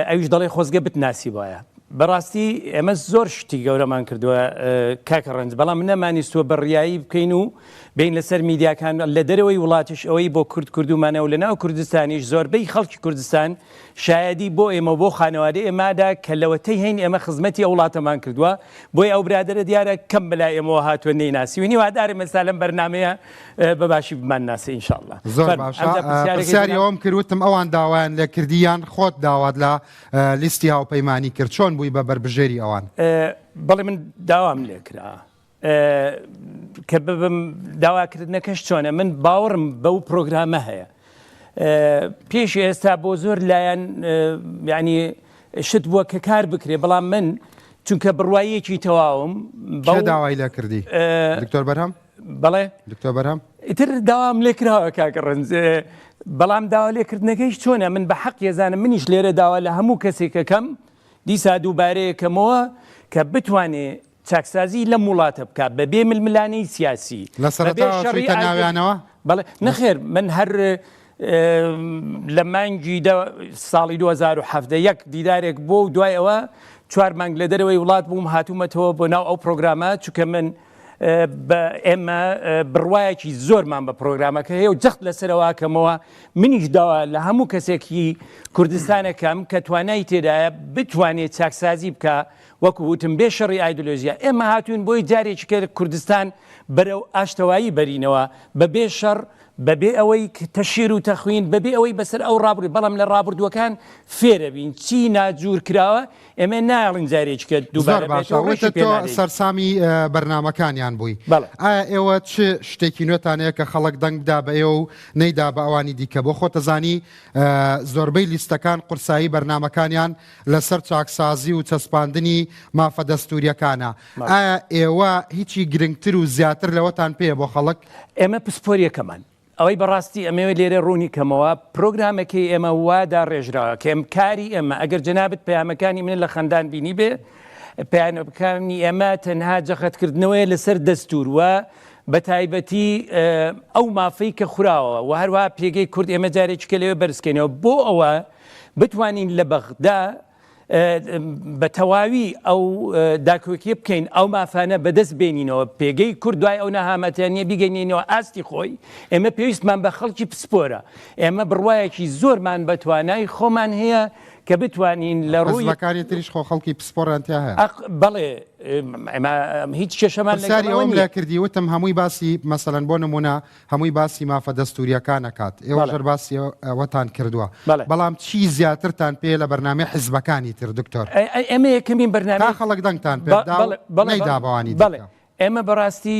ئەویش دەڵێ خۆزگە بتناسی وایە بەڕاستی ئێمە زۆر شتی گەورەمان کردووە کاکە ڕەنج بەڵام نەمانیستووە بەڕیایی بکەین و بین لەسەر میدیاکان لە دەرەوەی وڵاتیش ئەوەی بۆ کورد کردومانە و لە ناو کوردستانیش زۆربەی خەڵکی کوردستان شایەدی بۆ ئێمە و بۆ خانەوادەی ئێمادا کە لەوەتەی هەین ئێمە خزمەتی ئەو وڵاتەمان کردووە، بۆیە ئەو برادەرە دیارە کەم بەلای ئێمەوە هاتووە نەیناسیوین، هیوادارم ئێستا لەم بەرنامەیە بە باشی بمانناسێ ان شاء اللە. زۆر فەرموو باشە ئەمجا پرسیارەکەی پرسیاری جەناب ئەوەم کرد وتم ئەوان داوایان لێکردی یان خۆت داوات لە لیستی هاوپەیمانی کرد چۆن بووی بە بەربژێری ئەوان؟ بەڵێ من داوام لێکرا. کە ببم داواکردنەکەش چۆنە من باوەڕم بەو پرۆگرامە هەیە پێش ئێستا بۆ زۆر لایەن ینی شت بووە کە کار بکرێ بەڵام من چونکە بڕواییەکی تەواوم بە داوای لە کردی دکتۆر بەرهەم بەڵێ دکتۆر بەرهەم ئیتر داوام لێکراوە کاکە ڕەنج بەڵام داوا لێکردنەکەیش چۆنە من بە حەق یەزانم منیش لێرە داوا لە هەموو کەسێکەکەم دیسا دووبارەیەکەمەوە کە بتوانێ چاکسازی لەم وڵاتە بکا بە بێ ململانێی سیاسی، لە بە بێ سەرەتاوە شەڕی چوویتە ئایدۆ ناویانەوە؟ بەڵێ، نەخێر من هەر لە مانگی دە ساڵی 2017 یەک دیدارێک بۆ و دوای ئەوە چوار مانگ لە دەرەوەی وڵات بووم هاتوومەتەوە بۆ ناو ئەو پرۆگرامە چونکە من بە ئێمە بڕوایەکی زۆرمان بە پرۆگرامەکە هەیە و جەخت لەسەرەوەکەمەوە منیش داوا لە هەموو کەسێکی کوردستانەکەم کە توانای تێدایە بتوانێت چاکسازی بکە وەکو وتم بێ شەڕی ئایدۆلۆژیا ئێمە هاتووین بۆی جارێکی کە کوردستان بەرەو ئاشتەوایی بەرینەوە بە بێ شەڕ بە بێ ئەوەی تەشیر و تەخوین بە بێ ئەوەی بەسەر ئەو ڕابردوو بەڵام لە ڕابردووەکان فێرەبین چی ناجوور کراوە ئێمە نایەڵین جارێکی کە زۆر دووبارە باشە بێتەوە وتت ڕێکی پێ تۆ نادەین. سەرسامی بەرنامەکانیان بووی بەڵێ. ئایا ئێوە چ شتێکی نوێتان هەیە کە خەڵک دەنگ بدا بە ئێوە و نەیدا بە ئەوانی دیکە بۆ خۆتەزانی زۆربەی لیستەکان قورسایی بەرنامەکانیان لەسەر چاکسازی و چەسپاندنی مافە دەستوورییەکانە، ئایا ئێوە هیچی گرنگتر و زیاتر لەوەتان پێیە بۆ خەڵک؟ ئێمە پسپۆریەکەمان، ئەوەی بەڕاستی ئەمەوێت لێرە ڕوونی کەمەوە، پرۆگرامەکەی ئێمە وا داڕێژراوە کە ئێم کاری ئێمە، ئەگەر جەنابت پەیامەکانی منت لە خەندان بینیبێ، پەیامەکانی ئێمە تەنها جەختکردنەوەیە لەسەر دەستور و بە تایبەتی ئەو مافەی کە خوراوە و هەروە پێگەی کورد ئێمە جارێکی کە لەوێ بەرزکەینەوە بۆ ئەوە بتوانین لە بەغدا بە تەواوی ئەو داکۆکیە بکەین ئەو مافانە بەدەست بێنینەوە پێگەی کورد دوای ئەو نەهامەتیانە بیگەینینەوە ئاستی خۆی ئێمە پێویستمان بە خەڵکی پسپۆرە ئێمە بڕوایەکی زۆرمان بە توانای خۆمان هەیە کە بتوانین لە ڕووی حزبەکانی تریش خۆ خەڵکی پسپۆڕیان تیا هەیە. ئەق بەڵێ ئێمە هیچ کێشەمان لەگەڵ پرسیاری ئەوە ئەوەم نییە. لێ کردی وتم هەمووی باسی مەسەلەن بۆ نموونە هەمووی باسی مافە دەستوورییەکان ئەکات ئێوەش بەڵێ. هەر باسی ئەوەتان کردووە بەڵێ. بەڵام چی زیاترتان پێیە لە بەرنامەی حزبەکانی تر دکتۆر؟ ئەی ئەی ئێمە یەکەمین تا بەرنامەی خەڵک دەنگتان پێ بە بدا و بەڵێ بەڵێ نەیدا بەڵێ بەوانی بەڵێ دیکە. ئێمە بەڕاستی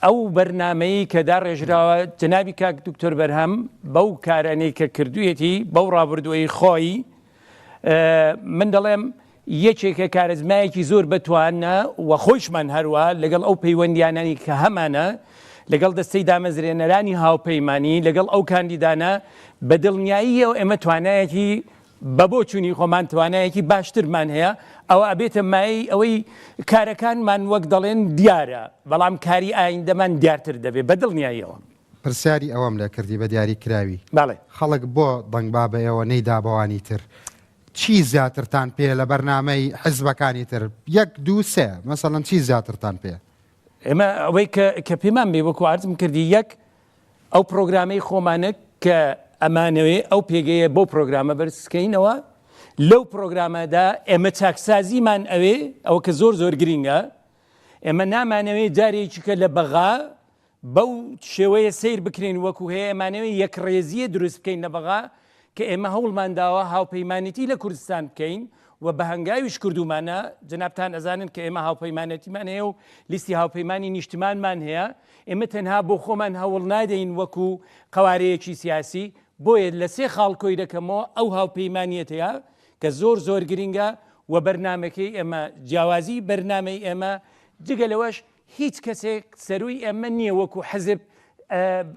ئەو بەرنامەیەی کە داڕێژراوە جەنابی کاک دکتۆر بەرهەم بەو کارانەی کە کردوویەتی بەو ڕابردووەی خۆی من دەڵێم یەکێکە کارزمایەکی زۆر بەتوانە و خۆیشمان هەروە لەگەڵ ئەو پەیوەندیانانی کە هەمانە لەگەڵ دەستەی دامەزرێنەرانی هاوپەیمانی لەگەڵ ئەو کاندیدانە بە دڵنیاییەوە ئێمە توانایەکی بە بۆچونی خۆمان توانایەکی باشترمان هەیە، ئەوە ئەبێتە مایەی ئەوەی کارەکانمان وەک دەڵێن دیارە، بەڵام کاری ئایندەمان دیارتر دەبێت بە دڵنیاییەوە. پرسیاری ئەوەم لێ کردی بە دیاری کراوی. بەڵێ. خەڵک بۆ دەنگ با بە ئێوە نەیدا بەوانی تر؟ چی زیاترتان پێیە لە بەرنامەی حزبەکانی تر؟ یەک دوو سێ مەسەلەن چی زیاترتان پێیە؟ ئێمە ئەوەی کە کە پێمان بێ وەکو عەرزم کردی یەک ئەو پرۆگرامەی خۆمانە کە ئەمانەوێ ئەو پێگەیە بۆ پرۆگرامە بەرزکەینەوە لەو پرۆگرامەدا ئێمە چاکسازیمان ئەوێ ئەوە کە زۆر زۆر گرینگە ئێمە نامانەوێ جارێکی کە لە بەغا بەو شێوەیە سیر بکرین وەکو هەیە ئەمانەوێ یەکڕێزیە دروست بکەین لە بەغا کە ئێمە هەوڵمان داوە هاوپەیمانێتی لە کوردستان بکەین و بە هەنگاویش کردومانە جەنابتان ئەزانن کە ئێمە هاوپەیمانێتیمان هەیە و لیستی هاوپەیمانی نیشتمانمان هەیە ئێمە تەنها بۆ خۆمان هەوڵ نادەین وەکو قەوارەیەکی سیاسی، بۆیە لە سێ خاڵ کۆی دەکەمەوە، ئەو هاوپەیمانیەتەیە کە زۆر زۆر گرنگە و بەرنامەکەی ئێمە، جیاوازی بەرنامەی ئێمە، جگە لەوەش هیچ کەسێک سەرووی ئێمە نییە وەکو حزب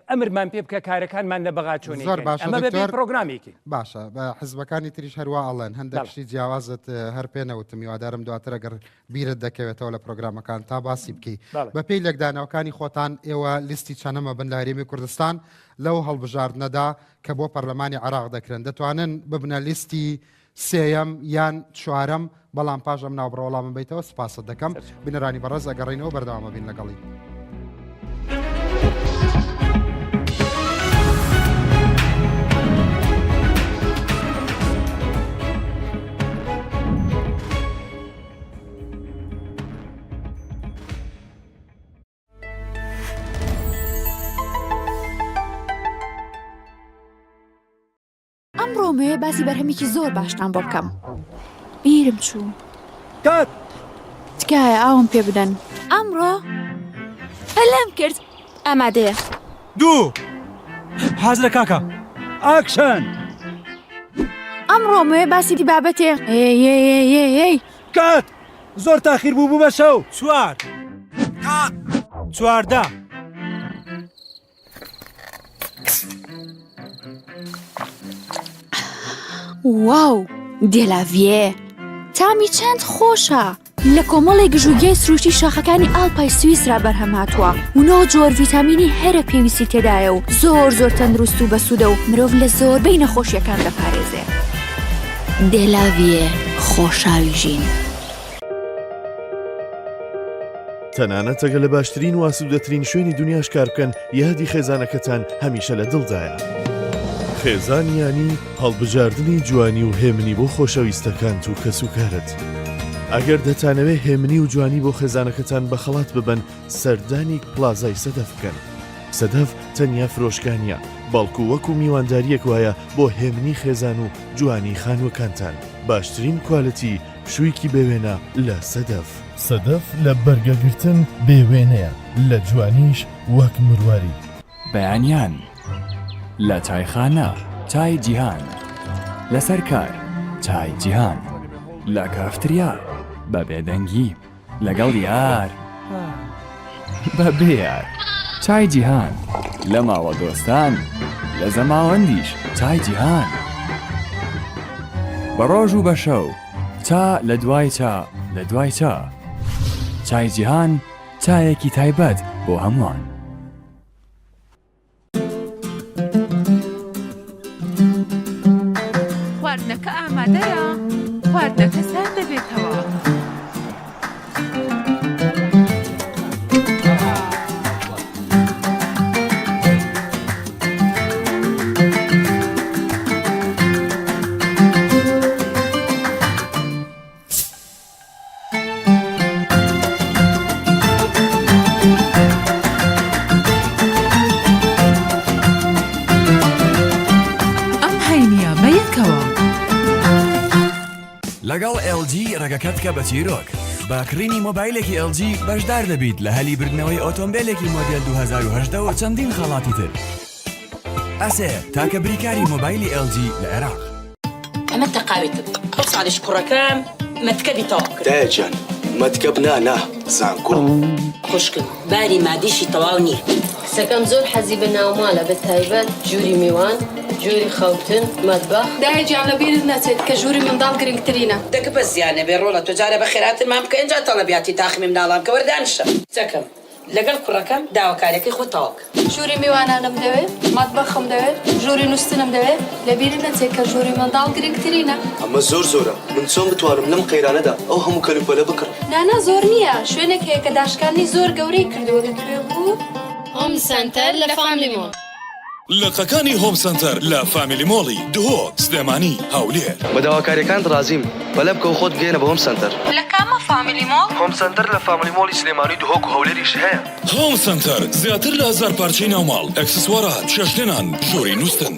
ئەمرمان پێ بکە کارەکانمان لە بەغا چۆنی زۆر باشە ئەمە بەبێ دکتۆر پرۆگرامێکی. باشە بە حزبەکانی تریش هەروا ئەڵێن هەندێک بەڵێ. شتی جیاوازت هەر پێ نەوتم هیوادارم دواتر ئەگەر بیرت دەکەوێتەوە لە پرۆگرامەکان تا باسی بکەی بەپێی لێکدانەوەکانی خۆتان ئێوە لیستی چەنەمە بن لە هەرێمی کوردستان لەو هەڵبژاردنەدا کە بۆ پەرلەمانی عێراق دەکرێن دەتوانن ببنە لیستی سێیەم یان چوارەم بەڵام پاش ئەم ناوبڕە وەڵامم بیتەوە سپاست دەکەم بینەرانی بەڕێز ئەگەڕینەوە بەردەوامە بین لەگەڵی. ئەمڕۆ مەوێ باسی بەرهەمێکی زۆر باشتان بۆ بکەم بیرم چوو کات تکایە ئاوم پێ بدەن ئەمڕۆ پەلەم کرد ئامادەیە دوو حازرە کاکە ئاکشن ئەمڕۆ مەوێ باسی بابەتێ ئێ کات زۆر تاخیر بوو بوو بە شەو چوار کات 14 واو دێلاڤیێ تامی چەند خۆشە لە کۆمەڵێک گژوگیای سروشتی شاخەکانی ئاڵپای سویسرا بەرهەم هاتووە و نۆ جۆر ڤیتامینی هەرە پێویستی تێدایە و زۆر زۆر تەندروست و بەسوودە و مرۆڤ لە زۆربەی نەخۆشیەکان دەپارێزێ. دێلاڤیێ خۆشاوی ژین. تەنانەت ئەگەر لە باشترین و ئاسوودەترین شوێنی دنیاش کار بکەن یادی خێزانەکەتان هەمیشە لە دڵدایە. خێزان یانی هەڵبژاردنی جوانی و هێمنی بۆ خۆشەویستەکانت و کەسوکارت. ئەگەر دەتانەوێ هێمنی و جوانی بۆ خێزانەکەتان بە خەڵات ببەن سەردانی پلازای سەدەف بکەن. سەدەف تەنیا فرۆشگا نییە، بەڵکو وەکو میواندارییەک وایە بۆ هێمنی خێزان و جوانی خانووەکانتان. باشترین کوالتی پشوویکی بێ وێنە لە سەدەف. سەدەف لە بەرگەگرتن بێ وێنەیە، لە جوانیش وەک مرواری. بەیانیان لە چایخانە چای جیهان، لەسەر کار چای جیهان، لە کافتریا بە بێدەنگی لەگەڵ یار بە بێ یار چای جیهان، لە ماڵە دۆستان لە زەماوەندیش چای جیهان، بە ڕۆژ و بە شەو. چا لە دوای چا لە دوای چا. چای جیهان چایەکی تایبەت بۆ هەمووان. خواردنەکە ئامادەیە؟ خواردنەکە سارد دەبێتەوە. ئەم هەینیە بە یەکەوە. لەگەڵ ئێڵ جی ڕێگەکەت بکە بە چیرۆک. بە کڕینی مۆبایلێکی ئێڵ جی بەشدار دەبیت لە هەلی بردنەوەی ئۆتۆمبێلێکی مۆدێل 2018 و چەندین خەڵاتی تر. ئەسێ تاکە بریکاری مۆبایلی ئێڵ جی لە عێراق. ئەمە تەقاویتم ئەو ساڵیش کوڕەکەم مەتکەبی تەواو کرد. دایە گیان مەتکەب نا نا زانکۆ. خوشکم باری مادیشی تەواو نییە. کچەکەم زۆر حەزی بە ناوماڵە بە تایبەت ژووری میوان، ژووری خەوتن، مەتبەخ. دایە گیان لە بیرت نەچێت کە ژووری منداڵ گرنگترینە. دەک بەس زیان نەبێ ڕۆڵە تۆ جارێ بەخێرهاتنمان بکە ئینجا تەڵەبیاتی تاخمی مناڵان بکە وەرە دانیشە کچەکەم. لەگەڵ کوڕەکەم داواکاریەکەی خۆت تەواو بکە. ژووری میوانانم دەوێت، مەتبەخم دەوێت، ژووری نووستنم دەوێت، لەبیرت نەچێت کە ژووری منداڵ گرنگترینە. ئەمە زۆر زۆرە، من چۆن بتوانم لەم قەیرانەدا ئەو هەموو کەلوپەلە بکڕم؟ نانا زۆر نییە، شوێنێک هەیە کە داشکاندنی زۆر گەورەی کردووە، لە کوێ بوو؟ هۆم سەنتەر لە فاملی مۆڵ. لقەکانی هۆم سەنتەر لە فامیلی مۆڵی دهۆک، سلێمانی، هەولێر. بە داواکاریەکانت ڕازیم، پەلە بکە و خۆت بگەیەنە بە هۆم سەنتەر. لە کامە فامیلی مۆڵ؟ هۆم سەنتەر لە فاملی مۆڵی سلێمانی و دهۆک و هەولێریش هەیە. هۆم سەنتەر زیاتر لە هەزار پارچەی ناوماڵ، ئێکسسوارات، چێشتلێنان، ژووری نووستن.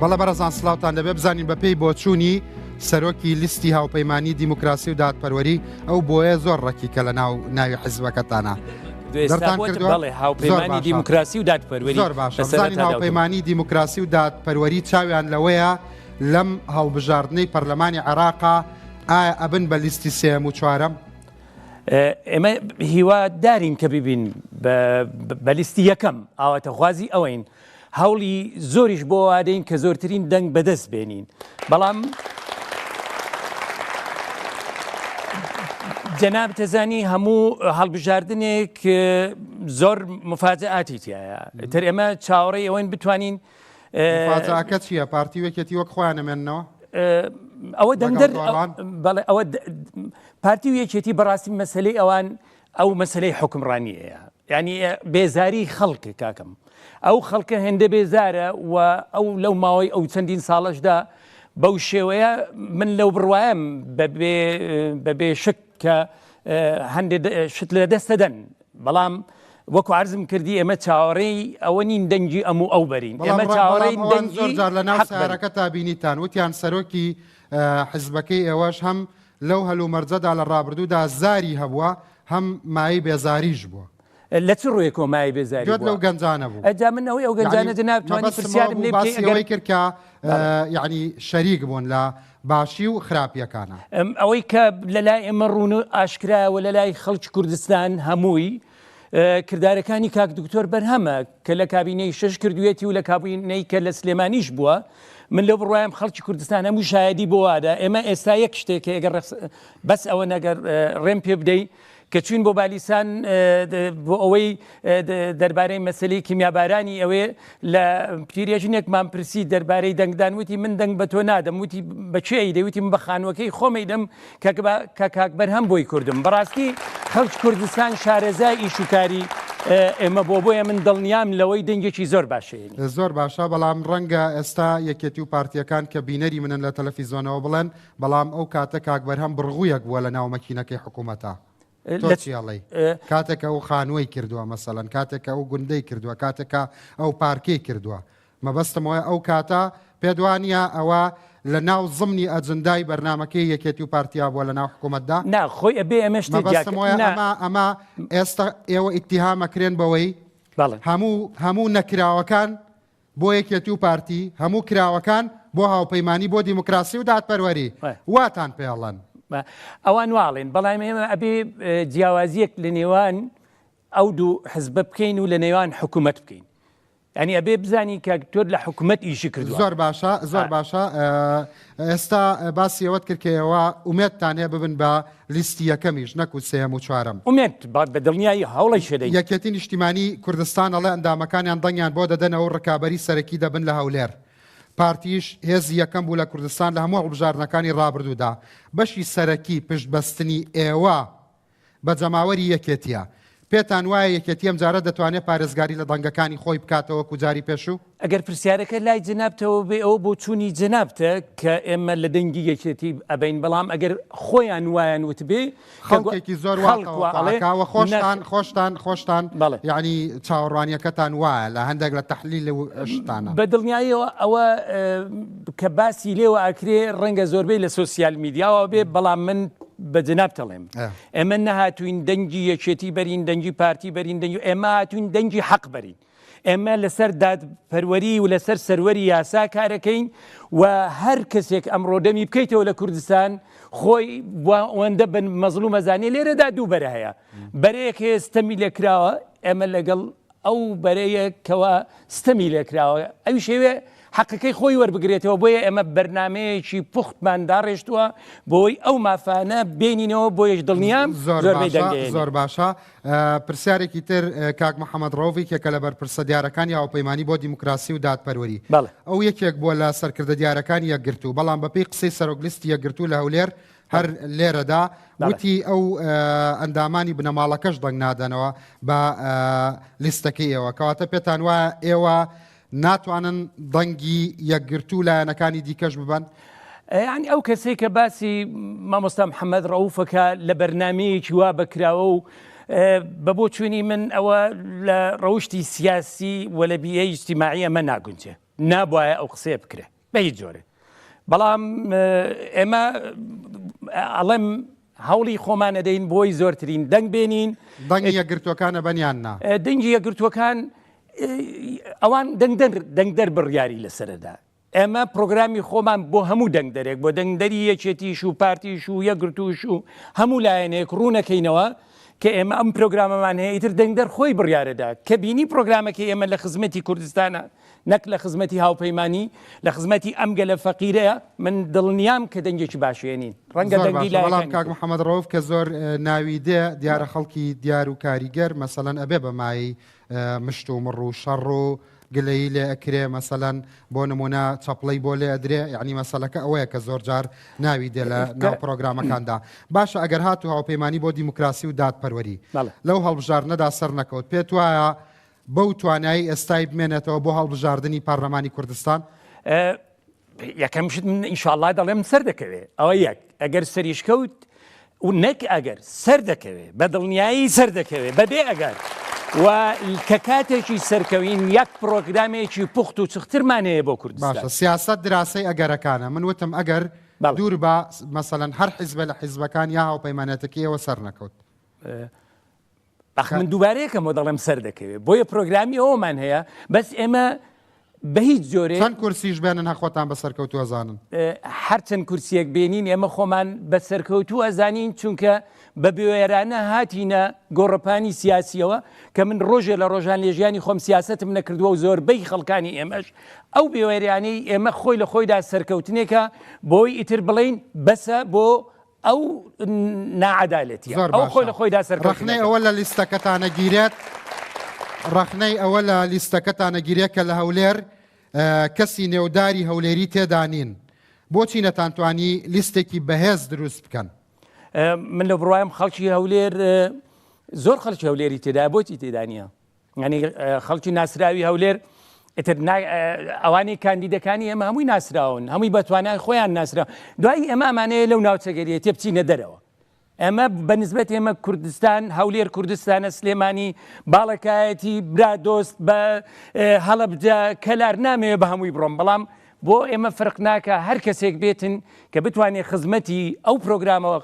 بەڵێ بەڕێزان سلااوان دەبێ بزانین بە پێی بۆچوونی سەرۆکی لیستی هاوپەیمانی دیموکراسی و دادپەروەری ئەو بۆیە زۆر ڕەکی کە لە ناو ناوی حزبەکەتانە هاوپەیمانی دیموکراسی و دادپەروەری زۆر باشە بزانین هاوپەیمانی دیموکراسی و دادپەروەری چاویان لەوەیە لەم هەڵبژاردنەی پەرلەمانی عێراقا ئایا ئەبن بە لیستی سێم و چوارەم؟ ئێمە هیوادارین کە ببین بە لیستی یەکەم، ئاواتەخوازی ئەوەین، هەوڵی زۆریش بۆ وادەین کە زۆرترین دەنگ بەدەست بێنین، بەڵام جەنابت ئەزانی هەموو هەڵبژاردنێک زۆر مفاجئاتی تیایە، ئیتر ئێمە چاوەڕێی ئەوەین بتوانین مفاجئەکە چییە؟ پارتی و یەکێتی وەک خۆیان ئەمێننەوە؟ ئەوە دەنگدەر بەڵێ ئەوە پارتی و یەکێتی بەڕاستی مەسلەی ئەوان ئەو مەسلەی حکمڕانیەیە ینی بێزاری خەڵک کاکەم ئەو خەڵکە هێندە بێزارە و ئەو لەو ماوەی ئەو چەندین ساڵەشدا بەو شێوەیە من لەو بڕوایم بەبێ شک کە هەندێک شت لە دەستە دەن بەڵام وەکو عەرزم کردی ئێمە چاوەڕێی ئەوە نین دەنگی ئەم و ئەو بەرین ئێمە چاوەڕێین دەنگی زۆر جار لە ناو سەیارەکەتا بینیتان وتیان سەرۆکی حزبەکەی ئێوەش هەم لەو هەلومەرجەدا لە ڕابردوودا زاری هەبووە هەم مایەی بێزاریش بووە. لە چ ڕوویەکەوە مایەی بێزاری بووە؟ گوێت لەو گەنجانە بوو. ئەجا من ئەوەی ئەو گەنجانە جەناب توانی پرسیارم لێ بکەی ئەگەر ئەوەی کرد کە یعنی شەریک بوون لە باشی و خراپیەکانە. ئەوەی کە لە لای ئێمە ڕوون و ئاشکرایە و لە لای خەڵکی کوردستان هەمووی کردارەکانی کاک دکتۆر بەرهەمە کە لە کابینەی شش کردوێتی و لە کابینەی کە لە سلێمانیش بووە من لەو بڕوایم خەڵکی کوردستان هەموو شایەدی بۆ وادە ئێمە ئێستا یەک شتێک ئەگەر بەس ئەوە نەگەر ڕێم پێ بدەی کە چوین بۆ بالیسان بۆ ئەوەی دەربارەی مەسلەی کیمیابارانی ئەوێ لە پیرێژنێکمان پرسی دەربارەی دەنگدان وتی من دەنگ بە تۆ نادەم وتی بە کێ ئەیدەی وتی من بە خانووەکەی خۆم ئەیدەم کە کاک بەرهەم بۆی کردم بەڕاستی خەڵکی کوردستان شارەزای ئیش و کاری ئێمە بۆ بۆیە من دڵنیام لەوەی دەنگێکی زۆر باشێنی. زۆر باشە بەڵام ڕەنگە ئێستا یەکێتی و پارتیەکان کە بینەری منن لە تەلەفیزۆنەوە بڵێن بەڵام ئەو کاتە کاک بەرهەم بڕغویەک بووە لە ناو مەکینەکەی حکوومەتە. تۆ چی ئەڵێی؟ کاتێک کە ئەو خانووەی کردووە مەسەلەن، کاتێک کە ئەو گوندەی کردووە، کاتێک کە ئەو پارکەی کردووە. مەبەستم ئەوەیە ئەو کاتە پێت وا نییە ئەوە. لە ناو زمنی ئەجندای بەرنامەکەی یەکێتی و پارتیا بووە لە ناو حکوومەتدا؟ نا خۆی ئەبێ ئەمە شتێ مەبەستم وایە نا. ئەمە ئەمە ئێستا ئێوە ئیتیهام ئەکرێن بەوەی بەڵێ. هەموو هەموو نەکراوەکان بۆ یەکێتی و پارتی، هەموو کراوەکان بۆ هاوپەیمانی بۆ دیموکراسی و دادپەروەری. واتان پێ ئەڵێن. ئەوان وا ئەڵێن، بەڵام ئێمە ئەبێ جیاوازییەک لە نێوان ئەو دوو حزبە بکەین و لە نێوان حکوومەت بکەین. یانی ئەبێ بزانی کە دکتۆر لە حکومەت ئیشی کردووە. زۆر باشە زۆر باشە ئێستا باسی ئەوەت کرد کە ئێوە ئومێدتان هەیە ببن بە لیستی یەکەمیش نەکو سێیەم و چوارەم. ئومێد بە دڵنیایی هەوڵی شێدەین. یەکێتی نیشتیمانی کوردستان ئەڵێ ئەندامەکانیان دەنگیان بۆ دەدەنەوە و ڕکابەری سەرەکی دەبن لە هەولێر. پارتیش هێزی یەکەم بوو لە کوردستان لە هەموو هەڵبژاردنەکانی ڕابردوودا. بەشی سەرەکی پشتبەستنی ئێوە بە جەماوەری یەکێتیە. پێتان وایە یەکێتی ئەمجارە دەتوانێت پارێزگاری لە دەنگەکانی خۆی بکاتەوە وەکو جاری پێشوو؟ ئەگەر پرسیارەکە لای جەنابتەوە بێ ئەوە بۆچوونی جەنابتە کە ئێمە لە دەنگی یەکێتی ئەبەین بەڵام ئەگەر خۆیان وایان وتبێ خەڵکێکی زۆر وا تەوەقع ئەکا و خۆشتان خۆشتان خۆشتان یانی چاوەڕوانیەکەتان وایە لە هەندێک لە تەحلیل و شتانە. بە دڵنیاییەوە ئەوە کە باسی لێوە ئەکرێ ڕەنگە زۆربەی لە سۆسیال میدیاوە بێ بەڵام من بە جەنابت ئەڵێم ئێمە نەهاتوین دەنگی یەکێتی بەرین دەنگی پارتی بەرین دەنگی ئێمە هاتوین دەنگی حەق بەرین ئێمە لەسەر دادپەروەری و لەسەر سەروەری یاسا کارەکەین و هەر کەسێک ئەمڕۆ دەمی بکەیتەوە لە کوردستان خۆی ئەوەندە بن مەزڵومەزانێ لێرەدا دوو بەرە هەیە بەرەیەک هەیە ستەمی لێکراوە ئێمە لەگەڵ ئەو بەرەیە کەوا ستەمی لێکراوە ئەویش ئەوێ حەقەکەی خۆی وەربگرێتەوە بۆیە ئێمە بەرنامەیەکی پوختمان داڕێژتووە بۆی ئەو مافانە بێنینەوە بۆیەش دڵنیام زۆر زۆربەی باشە دەنگەیەنێ. زۆر باشە پرسیارێکی تر کاک محەمەد ڕەوف یەکێکە لە بەرپرسە دیارەکانی هاوپەیمانی بۆ دیموکراسی و دادپەروەری بەڵێ. ئەو یەکێک بووە لە سەرکردە دیارەکانی یەکگرتوو بەڵام بەپێی قسەی سەرۆک لیستی یەکگرتوو لە هەولێر هەر لێرەدا وتی ئەو ئەندامانی بنەماڵەکەش دەنگ نادەنەوە بە لیستەکەی ئێوە کەواتە پێتان وایە ئێوە ناتوانن دەنگی یەکگرتوو لایەنەکانی دیکەش ببەن؟ یانی ئەو کەسەی کە باسی مامۆستا محەممەد ڕەوفەکە لە بەرنمەیەکی وا بەکراوە و بە بۆچوونی من ئەوە لە ڕەوشی سیاسی و لە بیەی ئیجتیماعی ئەمە ناگونجێ نابایە ئەو قسەیە بکرێ بە هیچ جۆرێ بەڵام ئێمە ئەڵێم هەوڵی خۆمان ئەدەین بۆی زۆرترین دەنگ بێنین دەنگی یەکگرتووەکان ئەبەن یان نا؟ دەنگی یەکگرتووەکان ئەوان دەنگدەر دەنگدەر بڕیاری لەسەرەدا ئێمە پرۆگرامی خۆمان بۆ هەموو دەنگدەرێک بۆ دەنگدەری یەکێتیش و پارتیش و یەکگرتووش و هەموو لایەنێک ڕوونەکەینەوە کە ئێمە ئەم پرۆگرامەمان هەیە ئیتر دەنگدەر خۆی بڕیارەدا کە بینی پرۆگرامەکەی ئێمە لە خزمەتی کوردستانە نەک لە خزمەتی هاوپەیمانی، لە خزمەتی ئەم گەلە فەقیرەیە، من دڵنیام کە دەنگێکی باش هێنین، ڕەنگە زۆر دەنگی باشە، بەڵام لایەکانی کاک تر. محەمەد ڕەوف کە زۆر ناوی دێ، دیارە خەڵکی دیار و کاریگەر مەسەلەن ئەبێ بە مایەی مشت و مڕ و شەڕ و گلەیی لێ ئەکرێ، مەسەلەن بۆ نموونە چەپڵەی بۆ لێ ئەدرێ، یەعنی مەسەلەکە ئەوەیە کە زۆر جار ناوی دێ لە ناو پرۆگرامەکاندا. باشە ئەگەر هاتوو هاوپەیمانی بۆ دیموکراسی و دادپەروەری لەو هەڵبژاردنەدا سەرنەکەوت، پێت وایە بەو توانایەی ئێستای بمێنێتەوە بۆ هەڵبژاردنی پارلەمانی کوردستان؟ یەکەم شت من ئینشاڵڵا دەڵێم سەر دەکەوێ ئەوە یەک ئەگەر سەریش کەوت و نەک ئەگەر سەر دەکەوێ بە دڵنیایی سەر دەکەوێ بەبێ ئەگەر و کە کاتێکی سەرکەوین یەک پرۆگرامێکی پوخت و چخترمان هەیە بۆ کوردستان. باشە سیاسەت دراسەی ئەگەرەکانە من وتم ئەگەر دوور بە مەسەلەن هەر حیزبە لە حیزبەکان یا هاوپەیمانێتەکەی ئێوە سەر نەکەوت. ئەخ من دووبارەیەکەمەوە دەڵێم سەر دەکەوێت بۆیە پرۆگرامی ئەومان هەیە بەس ئێمە بە هیچ جۆرێ چەند کورسیش بێنن هە خۆتان بە سەرکەوتوو ئەزانن؟ هەر چەند کورسیەک بێنین ئێمە خۆمان بە سەرکەوتوو ئەزانین چونکە بە بوێرانە هاتینە گۆڕەپانی سیاسیەوە کە من ڕۆژێ لە ڕۆژان لە ژیانی خۆم سیاسەتم نەکردووە و زۆربەی خەڵکانی ئێمەش ئەو بوێریانەی ئێمە خۆی لە خۆیدا سەرکەوتنێکە بۆی ئیتر بڵێین بەسە بۆ ئەو ناعەدالەتیە زۆر ئەو خۆی باشە لە خۆیدا سەرکەوتنێکە. ڕەخنەی ئەوە لە لیستەکەتان ئەگیرێت ڕەخنەی ئەوە لە لیستەکەتان ئەگیرێت کە لە هەولێر کەسی نێوداری هەولێری تێدا نین بۆچی نەتانتوانی لیستێکی بەهێز دروست بکەن؟ من لە بڕوایم خەڵکی هەولێر زۆر خەڵکی هەولێری تێدا بۆچی تێدا نییە؟ یانی خەڵکی ناسراوی هەولێر ئیتر ئەوانەی کاندیدەکانی ئێمە هەمووی ناسراون هەمووی بە توانای خۆیان ناسرا دوایی ئێمە ئەمانەیە لەو ناوچەگەریە تێ بچینە دەرەوە ئەمە بە نسبەت ئێمە کوردستان هەولێر کوردستانە سلێمانی باڵەکایەتی برادۆست بە هەڵەبجە کەلار نامەوێ بە هەمووی بڕۆم بەڵام بۆ ئێمە فرق ناکا هەر کەسێک بێتن کە بتوانێت خزمەتی ئەو پرۆگرامەوە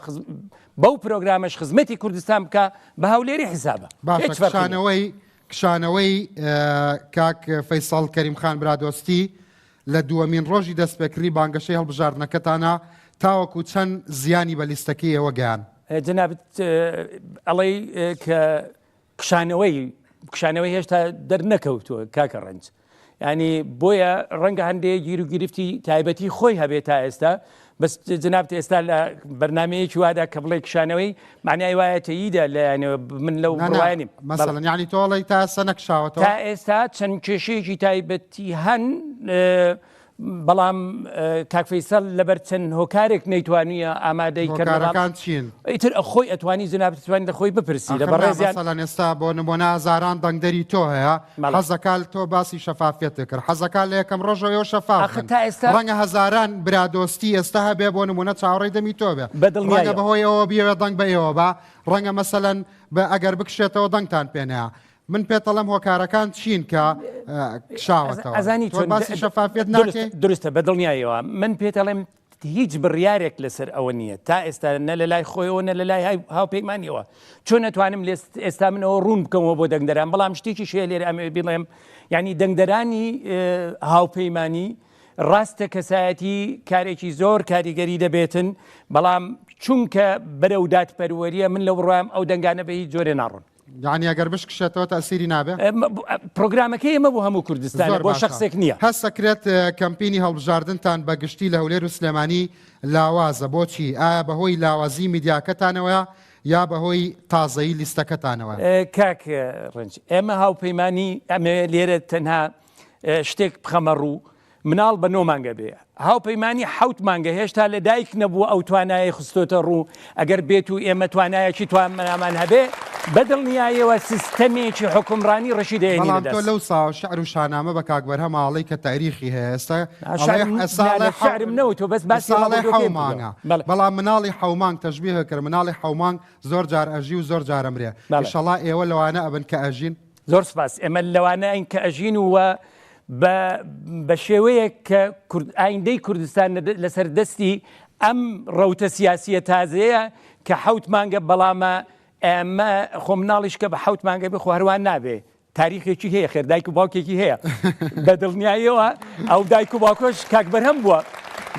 بەو پرۆگرامەش خزمەتی کوردستان بکا بە هەولێری حیسابە. باشە کشانەوەی کشانەوەی کاک فەیسەڵ کەریم خان برادۆستی لە دووەمین ڕۆژی دەستپێکردنی بانگەشەی هەڵبژاردنەکەتانە تاوەکو چەند زیانی بە لیستەکەی ئێوە گەیاند؟ جەنابت ئەڵێی کە کشانەوەی کشانەوەی هێشتا دەرنەکەوتووە کاکە ڕەنج ینی بۆیە ڕەنگە هەندێک گیر و گرفتی تایبەتی خۆی هەبێت تا ئێستا بەس جنابت ئێستا لە بەرنمەیەکی وادا کە بڵێ کشانەوەی معنای وایە تەییدە لایەنەوە من لەو بڕوانیم مەسەڵەن یعنی تۆڵی تا ئێستا نەکشاوەتەوە تا ئێستا چەند کێشەیەکی تایبەتی هەن بەڵام کاک فەیسەڵ لەبەر چەند هۆکارێک نەیتوانیە ئامادەی کەرەکان چین؟ ئیتر خۆی ئەتوانی جنابت توانی لە خۆی بپرسی لە بەڕێزیان مەسەلەن ئێستا بۆ نمۆنە هەزاران دەنگدەری تۆ هەیە حەزەکال تۆ باسی شەفافیەت کرد حەزەکان لە یەکەم ڕۆژەوە ئێوە شەفاف ئاخر تا ئێستا ڕەنگە هەزاران برادۆستی ئێستا هەبێ بۆ نمونە چاوەڕێی دەمی تۆ بێ بە دڵنیایەوە. ڕەنگە بەهۆی ئەوە بیەوێ دەنگ بە ئێوە با ڕەنگە مەسەلەن بە ئەگەر بکشێتەوە دەنگتان پێ نەیا من پێتەڵێم هۆکارەکان چین کە کشاوەتەوە ئەزانی تۆ باسی شەفافیەت ناکەی؟ دروستە بە دڵنیایەوە من پێتەڵێم هیچ بڕیارێک لەسەر ئەوە نییە تا ئێستا نە لە لای خۆیەوە نە لە لای هاوپەیمانیەوە چۆن نەتوانم ئێستا منەوە ڕوون بکەمەوە بۆ دەنگدەران بەڵام شتێکی شێ لێرە ئەمەوێ بڵێم یعنی دەنگدەرانی هاوپەیمانی ڕاستە کەسایەتی کارێکی زۆر کاریگەری دەبێتن بەڵام چونکە بەرەو دادپەروەریە من لە بڕوام ئەو دەنگانە بە هیچ جۆرێ ناڕۆن. یانی ئەگەر بشکشێتەوە تەئسیری نابێ؟ پرۆگرامەکەی ئێمە بۆ هەموو کوردستانە بۆ شەخسێک نییە. هەست ئەکرێت کەمپینی هەڵبژاردنتان بە گشتی لە هەولێر و سلێمانی لاوازە، بۆچی؟ ئایا بەهۆی لاوازی میدیاکەتانەوەیە یا بەهۆی تازەیی لیستەکەتانەوەیە؟ کاک ڕەنج، ئێمە هاوپەیمانی ئەمەوێ لێرە تەنها شتێک بخەمە ڕوو، مناڵ بە نۆ مانگە بێ هاوپەیمانی حەوت مانگە هێشتا لە دایک نەبووە ئەو توانایەی خستۆتە ڕوو ئەگەر بێت و ئێمە توانایەکی توانامان هەبێ بە دڵنیایەوە سیستەمێکی حکومڕانی ڕەشی دەێنینە بەڵام تۆ دەست. لەو ساوە شعر و شانامە بە کاک بەرهەم ئاڵەی کە تاریخی هەیە ئێستا ئەڵێ شعرم ئێستا نا ئەڵێ لە شعرم نەوتوە بەس باسی ئێستا ئەڵێ ڕابردووەکەیم حەو کردووە. مانگە بەڵێ. بەڵام مناڵی حەو مانگ تەشبیه کرد مناڵی حەو مانگ زۆر جار ئەژی و زۆر جار ئەمرێ بەڵێ. ئیشەڵا ئێوە لەوانە ئەبن کە ئەژین. زۆر سپاس ئێمە لەوانەین کە ئەژین و بە بە شێوەیەک کە کورد ئایندەی کوردستان لەسەر دەستی ئەم ڕەوتە سیاسیە تازەیە کە حەوت مانگە بەڵامە ئێمە خۆ مناڵیش کە بە حەوت مانگە بێ خۆ هەروان نابێ تاریخێکی هەیە خێر دایک و باوکێکی هەیە بە دڵنیاییەوە ئەو دایک و باوکۆش کاک بەرهەم بووە